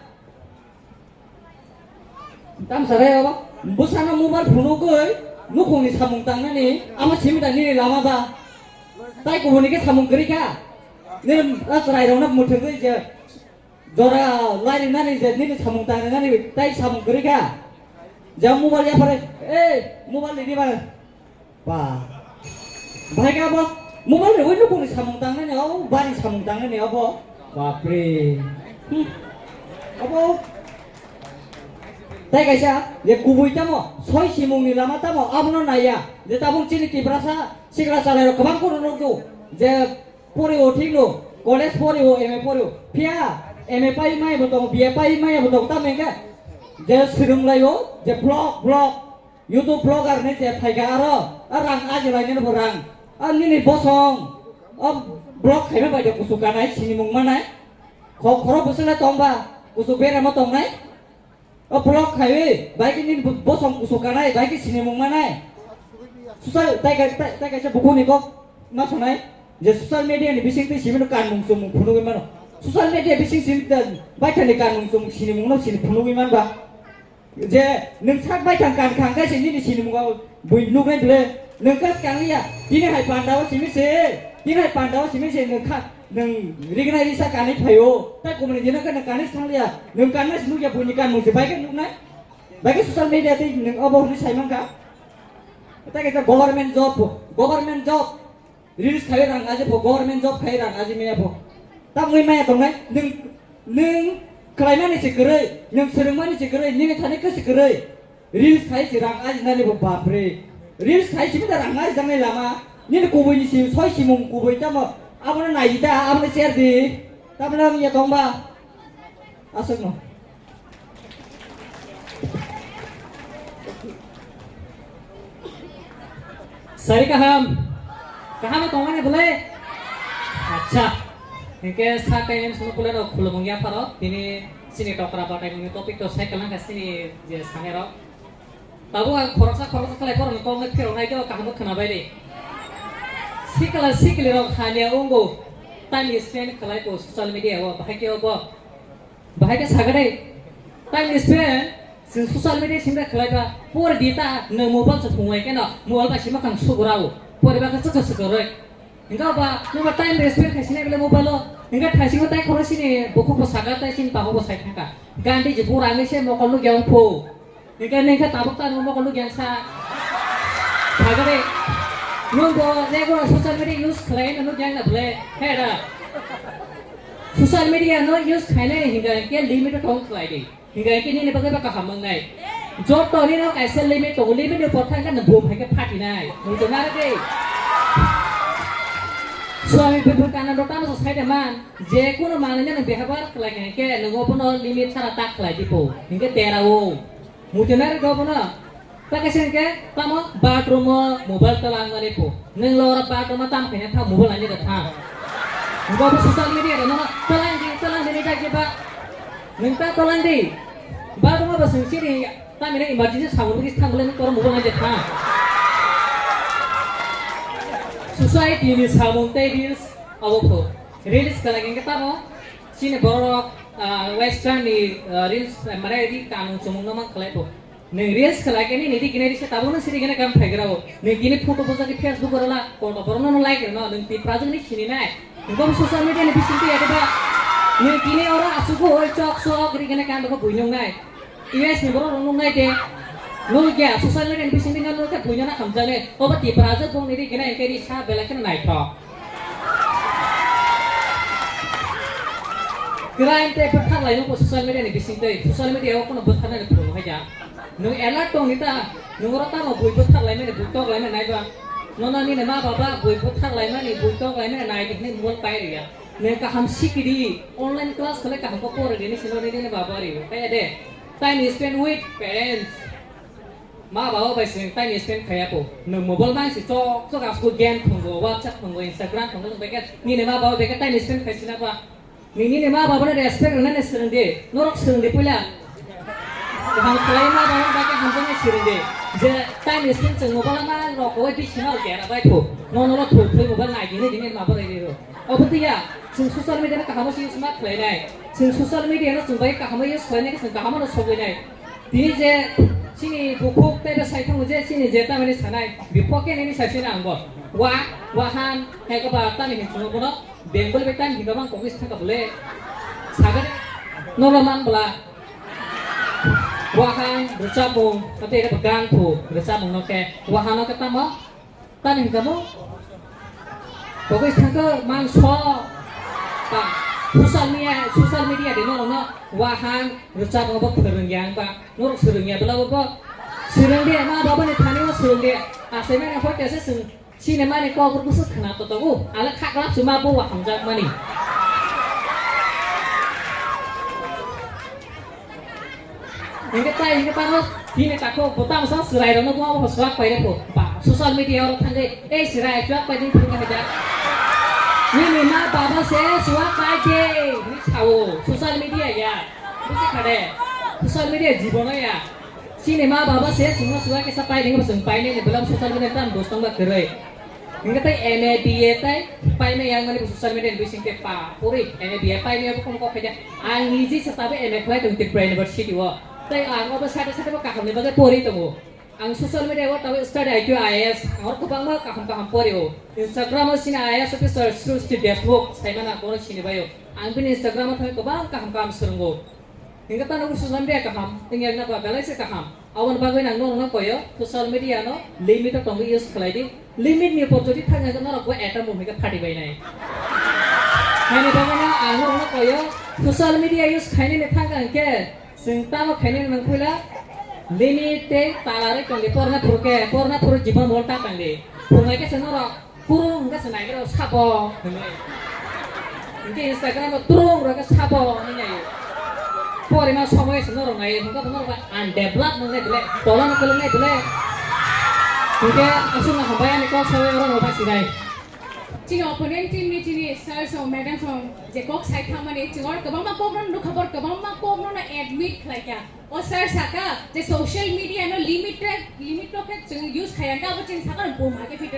Tamsa re o bwsano mobile phunugwi nukhungni samung tangnani, amo simi da nini lama ba. Tai kubuni khe samung kwrwi kha. Nini a chwrairokno mwthangwi je Jora lairi nani je nini samung tangnani tai samung kwrwi kha. Je mobile yaphare, eh, mobile ni dibar. Ba. Bahai khe abo mobile ni ui nukungni samung tangnani, o bari samung tangnani abo. Bapre. Hmm. Abo. Tai kaisa, je kubui tamo, soi simungni lama tamo, abono naiya. Je tabuk chini Tiprasa, sikla chalairok kwbang kunu nukdu. Je Pori o thik no, college pori o, M A pori o. Phiya M A pai maya bo tongo, B A pai maya bo tongo, tamo hingkhe je swrwng lai o, je vlog, vlog, YouTube vlogger ni je phaikha aro, a rang aji lai nini bo rang. A nini bosong, o vlog khaima bai de kusu kanai, sinimung manai. Kho-, khoro bwswk le tong ba, kusu beramo tongnai. O vlog khaiwi, bai khe nini bosong kusu kanai, bai khe sinimung manai. Social, tai ka-, tai, tai kaisa bukhukni kok ma sanai, je social media ni bising twi simi no kanmung chumung phunugwi mano. Social media bising simi ta baithani kanmung chumung sinimung no sini phunugwi man ba. Je nwng sak bai thang kan khang khe se nini sinimung o bui nuknai bwle. Nwng khe swkang ya, tini hai panda o simi se, tini hai panda o simi se nwng kha, nwng rignai risa kanwi phaio. Tai kumuni dino khe nwng kanwi se thang liya. Nwng kanna se nukya, buini kanmung se bai khe nuknai. Bai khe social media tei nwng obo hwnwi sai mankha. Tai khe government job, government job. Reels khai rang aje pho, government job khai rang aje maya pho. Tamni maya tongnai, nwng, nwng khlaimani se kwrwi, nwng swrwngmani se kwrwi, nini thani khe se kwrwi. Reels khai se rang aje nani bo bapre. Reels khai simi da rang aje jangnai lama. Nini kubui ni si, soi simung kubui tamo. Abono nai di ta, abono share di. Tamni ya tongba. Aswkno. Sari kaham. Kaham tongmani bwlai? Acha. Hingke sa kainwi sunu pulai rok khulumung yapharo. Tini sini tokra batai mungni topic to sai kalang ka sini je sanai rok. Tabuk ang khoroksa khoroksa khlai borokni kokno phiroknai khe o kaham wngkha na bai de. Sikla sikli rok hamya wngo, time spend khlai ko social media o, bahai khe obo, bahai khe saga de. Time spend chwng social media simi khlai ba, por di ta nwng mobile se phungai khe no, mobile bai sima kang sugra o, poribar khe chwkha chwkha roi. Hingke ba nwng ba time spend khai sini bele mobile o, hingke thaisingo tai khoro sini bukhuk bo saga tai sini taho bo sai thangka. Gandhi ji pura ngi se mokol nuk yang pho. Hingke nengke tabuk ta nwng mokol nuk yang sa. Sagade. Nwng bo ne bo social media use khlai nwng nuk yang na bwle. He da. Social media no use khainai hingke hingke limit o tong khlai di. Hingke hingke nini bagwi ba kaham wngnai. Joto nini no kaisa limit tongo, limit ni upor thangkhe nwng bum hai khe phatinai. Nwng tong naro de. Swami Vivekananda tamo sa sai de man, je kunu manwi no nwng behabar khlai khe hingke nwng obono limit sara ta khlai di po. Hingke derao. Muchunari dobono. Takaisengke tamo bathroom o mobile tola wngmani po. Nwng lo oro bathroom o tam khaina tha mobile ani da tha. Bo bo social media da no tolang di, tolang di ni dagi ba. Nwng ta tolang di. Bathroom o bo swng siri tamina emergency samung ri thang bole ni toro mobile ani da tha. Society ni samung tei reels abo pho. Reels kala kengke tamo. Chini borok, ah, western ni, ah, reels, eh, mane ri kanung chumung no man khlai bo. Nwng reels khlai khe nini ri kene ri se tabuk nw siri kene kam phai gra bo. Nwng tini photo bojak khe Facebook o rwla, koto borok no like rwno, nwng twi prajwk ni sini nai. Nwng social media ni bising twi ade ba. Nwng tini oro asuk bo oi chok sok ri kene kam bo buinung nai. U S ni borok rok nung nai de. Nung kya social media ni bising twi nung khe buino na hamjak nai. Obo twi prajwk bong ni ri kene khe ri sa belai khe naithok. Crime tei bwtharlaimung bo social media ni bisingtwi, social media o kheno bwtharnani phuru hai ya. Nwng alert tong di ta, nwng oro tamo bui bwtharlaimani, bui toklaimani nai ba. Nono nini ma baba bui bwtharlaimani, bui toklaimani nai di hwnwi mobile pai rw ya. Nwng kaham sikiri, online class khlai kaham khe pori di, nini sino nini baba ri. Kaya de, time spend with parents. Ma baba bai se time spend khaiya po. Nwng mobile bai se chok chok asuk game thwngo, WhatsApp thwngo, Instagram thwngo, nwng bai khe nini ma baba bai khe time spend khai sina ba. Nini ni ma baba no respect rwna ni swrwng di. Norok swrwng di puila. Kaham khlai ma baba no bai khe hamjaknai swrwng di. Je time spend chwng mobile ma rok kowai bisi ma rok dera bai phu. Nono lo thuk thwi mobile nai di, nini ma baba bai ro. Obo twi ya, chwng social media no kaham se use ma khlai nai. Chwng social media no chwng bai kaham use khlai nai, chwng kaham no sogwi nai. Tini je chini bukhuk tei bo sai thango je chini je tamani sanai, bipok khe nini sai sini ang bo. Wa, wahan, hai khe ba tamni hin chungo bono, Bengali bai tamni hin ba mang kogis thangka bole. Sagari, nolo man bwla. Wahan, rwchapmung, tei ere bo gang phu, rwchapmung no khe, wahan no khe tamo, Tani hingka mo? Pogwi thangkhe mangso. Ta, social media, social media de norokno wahan rwchapmung bo phwrwngya wngba. Norok swrwngya bwlabo bo. Swrwngdi, ma babani thani o swrwngdi. Achaimani hoi tesa chwng chini mani kok rwgwswk khna totogo. Ale khaklap se ma bo wahamjakmani. Hingke tai hingke tamo tini tako bota masa chwrai rokno bo swak pai reko. Ba, social media oro thangwi, "Ei chwrai, swak pai di," phunukha da. Nini ma baba se swak pai de, hinwi sao. Social media ya. Buji kha de. Social media jibono ya. Chini ma baba se chwngno swak kisa pai ringwi chwng pai nini bwlam social media tam dos tongba kwrwi. Hingke tei M A, B A tei paimai yang mani bo social media ni bising tei pa puri M A, B A paimai abo kono kok khaida. Ang niji se tabe M A khlai tong Tripura University o. Tei ang obo sade sade bo kaham ni bagwi pori tongo. Ang social media o tabuk study I Q I A S, ang oro kwbangma kaham kaham pori o. Instagram o sini I A S officer Srishti Deshmukh saimano, ang bono sini bai o. Ang bini Instagram o thangwi kwbang kaham kaham swrwngo. Hingke tano social media kaham, wngya na ba belai se kaham. Aboni bagwi nang norokno koyo, social media no limit o tongwi use khlai di. Limit ni upor jodi thang hingke norok bo atom bomb hingke phati bai nai. Haini bagwi no ang norokno koyo, social media use khainani thang hingke chwng tamo khainani nang puila limit tei tala rwi tong di, porna phuru khe, porna phuru jibon bol ta tang di. Phungai khe se norok Kurung hingke se naigra sabo hinwi. Hingke Instagram o turung rok sabo hinwi nai. Porima somoi se norok nai hingke norok undevelop nang nai bile, tola no keleng nai bile. Hingke aswk no hambai ani kok sawi oro no bai sinai. Chini opponent team ni chini sir song, madam song je kok sai thangmani chwng oro kwbangma kok no nukha, bor kwbangma kok no admit khlai kha. O sir saka je social media no limit, limit rok khe chwng use khaiya, abo chini saka no buma khe fit.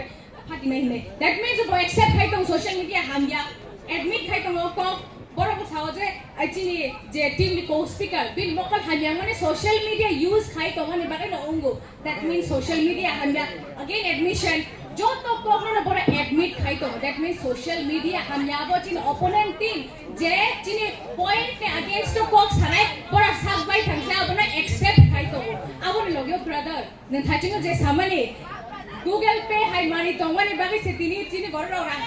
Phatimai hinwi. That means bo accept khai tong social media hamya. Admit khai tong o kok. Borok bo sao je, ai chini je team ni co-speaker, bini mokol hamya mane social media use khai tong ani bagwi no wngo. That means social media hamya. Again admission. Joto kok no borok admit khai tong. That means social media hamya abo chini opponent team je chini point ni against o kok sanai borok sak bai thangsa abono accept khai tong. Aboni logio brother. Nwng thaichungo je samani Google Pay hai mani tongmani bagwi se tini chini borok rok rang.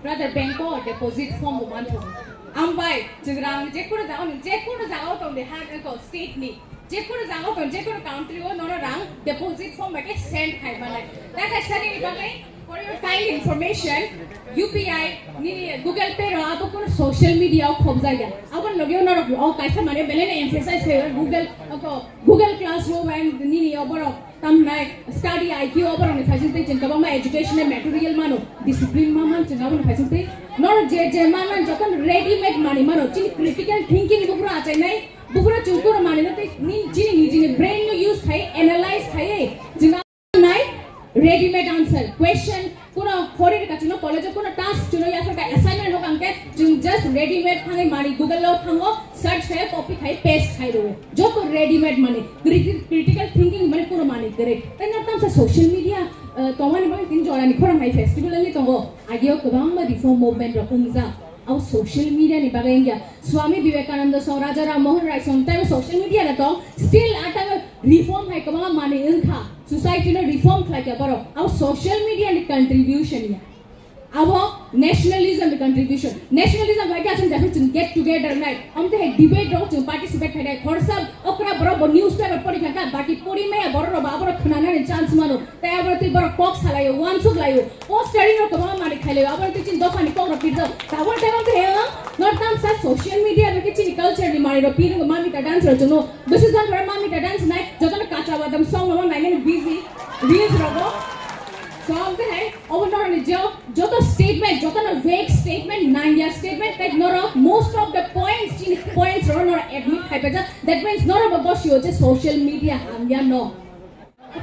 Brother, bank o deposit form bo manthogo. Ambai chwng rang jekunu jaga ni, jekunu jaga o tong de ha ko state ni, jekunu jaga o tong, jekunu country o nono rang deposit form bai khe send khai manai. Naithai sani ni bagwi For your kind information, U P I nini Google Pay rok abo kuno social media o khobjak ya. Aboni logi o norok o kaisa mane belai no emphasize khaio Google, oko Google Classroom and nini o borok tamnai study I Q o borok ni phaising tei chwng kwbangma educational material mano, discipline ma man chwng aboni phaising tei norok je je man man joto ready made manwi mano, chini critical thinking buphuru achainai, buphuru chwng kuro manwi no tei nini chini nijini brain no use khai analyze khai chwng nai ready made answer question kuno khori rwkha chwngno college o kuno task chwngno yapharkha assignment hokha hwnkhe chwng just ready made thangwi mani Google o thango search khai copy khai paste khai rwo joto ready made mani criti- critical thinking mani kuno mani kwrwi tei no tamsa social media tongmani bagwi tini jorani khorang hai festival wngwi tongo ageo kwbangma reform movement rok wngjak. Abo social media ni bagwi wngya. Swami Vivekananda song, Raja Ram Mohan Roy song, tei social media no tong. Still atang reform hai kwbangma manwi wngkha. Society no reform khlai kha borok. Abo social media ni contribution ya. Abo nationalism ni contribution. Nationalism hai khe aswk jefru chwng get together nai. Amte hai debate rok chwng participate khai nai. Khorsa okra borok bo newspaper pori kha kha. Baki pori maya borok rok bo aborok khwnanani chance mano. Tei abo twi borok kok salaio, uansuk laio, post sharing rok kwbangma manwi khailaio, abo twi chini dophani kok rok kirjao. Tabuk tei abo twi heo, no tamsa social media bai khe chini culture ni manwi rok pirwngo, mamita dance rok chwngno. Bwswk jon rok mamita dance nai, jotono kacha badam song rok nainani busy, reels rogo. So abo twi hai, obo norokni jo, joto statement, jotono vague statement, nangya statement, tei norok most of the points, chini points rok norok admit khai paijak. That means norok bo bosio je social media hamya no.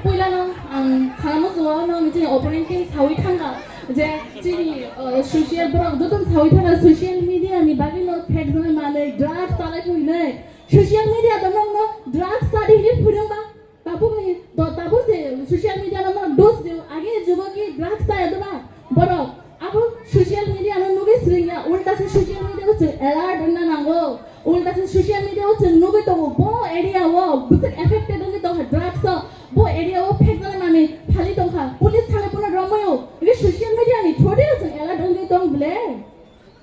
Puilano ang salamo chwngno nini chini opponent team sawi thangkha je chini, uh, social borok joto sawi thangkha social media ni bagwi no thek jani manwi drugs chalai thwinai social media to nokno drugs chadi hinwi phwrwngba tabuk ni to tabuk se social media no dos de age jugo ki drugs chaya doba borok. Abo social media no nugwi swrwngya, ulta se social media o chwng alert wngna nango, ulta se social media o chwng nugwi tongo, bo area o bwswk affected wngwi tongkha drugs o, bo area o phekjak nani phali tongkha, police thangwi bono romwi o, hwnkhe social media ni through de chwng alert wngwi tong ble.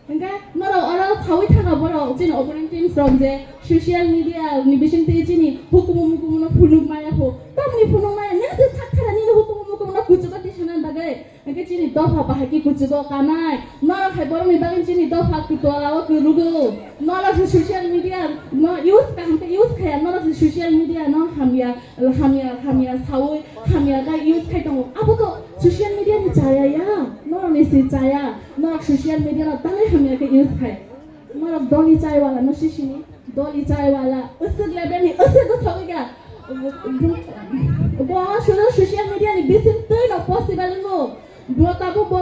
Hwnkhe norok oro sawi thangkha borok chini opponent teams rok je social media ni bisingtwi chini hukumu mukumu no phunuk maya pho, tamni phunuk maya nini se sak thara nini hukumu mukumu no kuchugo tisana bagwi. Hwnkhe chini dopha bahai khe kuchugo kanai. Norok hai borokni bagwi chini dopha kwtwlao kwrwgo. Norok se social media no use kaham khe use khaya. Norok se social media no hamya, hamya, hamya sawi, hamya khe use khai tongo. Abo to social media ni chaya ya. Norok ni se chaya. Norok social media no tangwi hamya khe use khai. Norok doli chai wala no sisini, doli chai wala, aswk level ni, aswk bwswk wngya. Bo sudo social media ni bising twi no possible wngo. Bo tabuk bo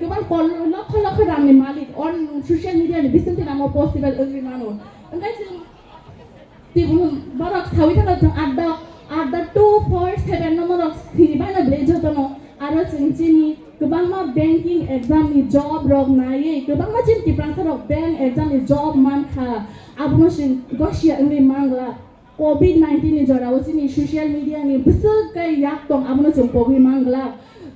kwbang kol-, lokho lokho rang ni malik, on social media ni bising twi namo possible wngwi mano. Wngkhe chwng Tibun borok sawi thangna chwng adda adda two four seven no norok sini baina belai jotono aro chwng chini kwbangma banking exam ni job rok naiwi kwbangma chini Tiprasa rok bank exam ni job mankha, abono chwng gosia wngwi mangla. Covid nineteen ni jorao chini social media ni bwswk khe yak tong, abono chwng pogwi mangla.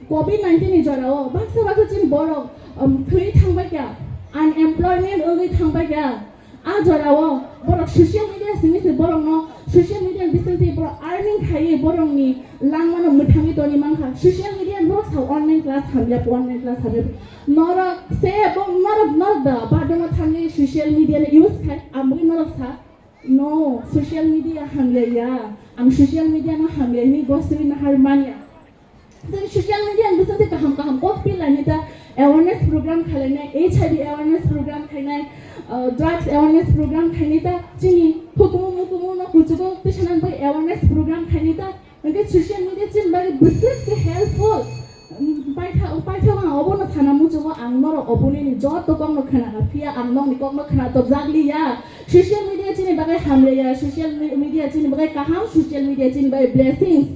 Covid nineteen ni jorao baksa baksa chini borok, um, thwi thangbai kha, unemployment wngwi thangbai kha. A jorao borok social media simi se borokno social media ni bisingtwi borok earning khaiwi borokni langmano mwthangwi toni mankha. Social media borok sa online class hamya, online class hamya. Norok se bo norok norok da badongo thangwi social media ni use khai, amwi norok sa no social media hamya ya. Ang social media no hamya hini gosri nahar manya. Chwng social media ni bisingtwi kaham kaham kok phi lainai ta, awareness program khlainai, H I V awareness program khlainai, uh, drugs awareness program khlainai ta, chini hukumu mukumu no kuchugo tisanang bai awareness program khlainai ta, hwnkhe social media chini bagwi bwswk khe helpful. Paitha paitha ang obono sana muchungo, ang norok oboni ni joto kokno khna phiya, ang nokni kokno khna topjak liya. Social media chini bagwi hamya ya, social me- media chini bagwi kaham, social media chini bagwi blessings.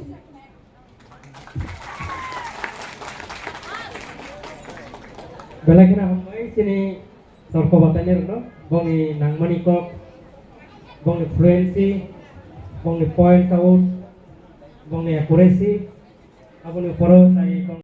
Belai kheno hambai chini torko bataini rokno, bongni nangmani kok, bongni fluency, bongni point out, bongni accuracy, aboni poro tai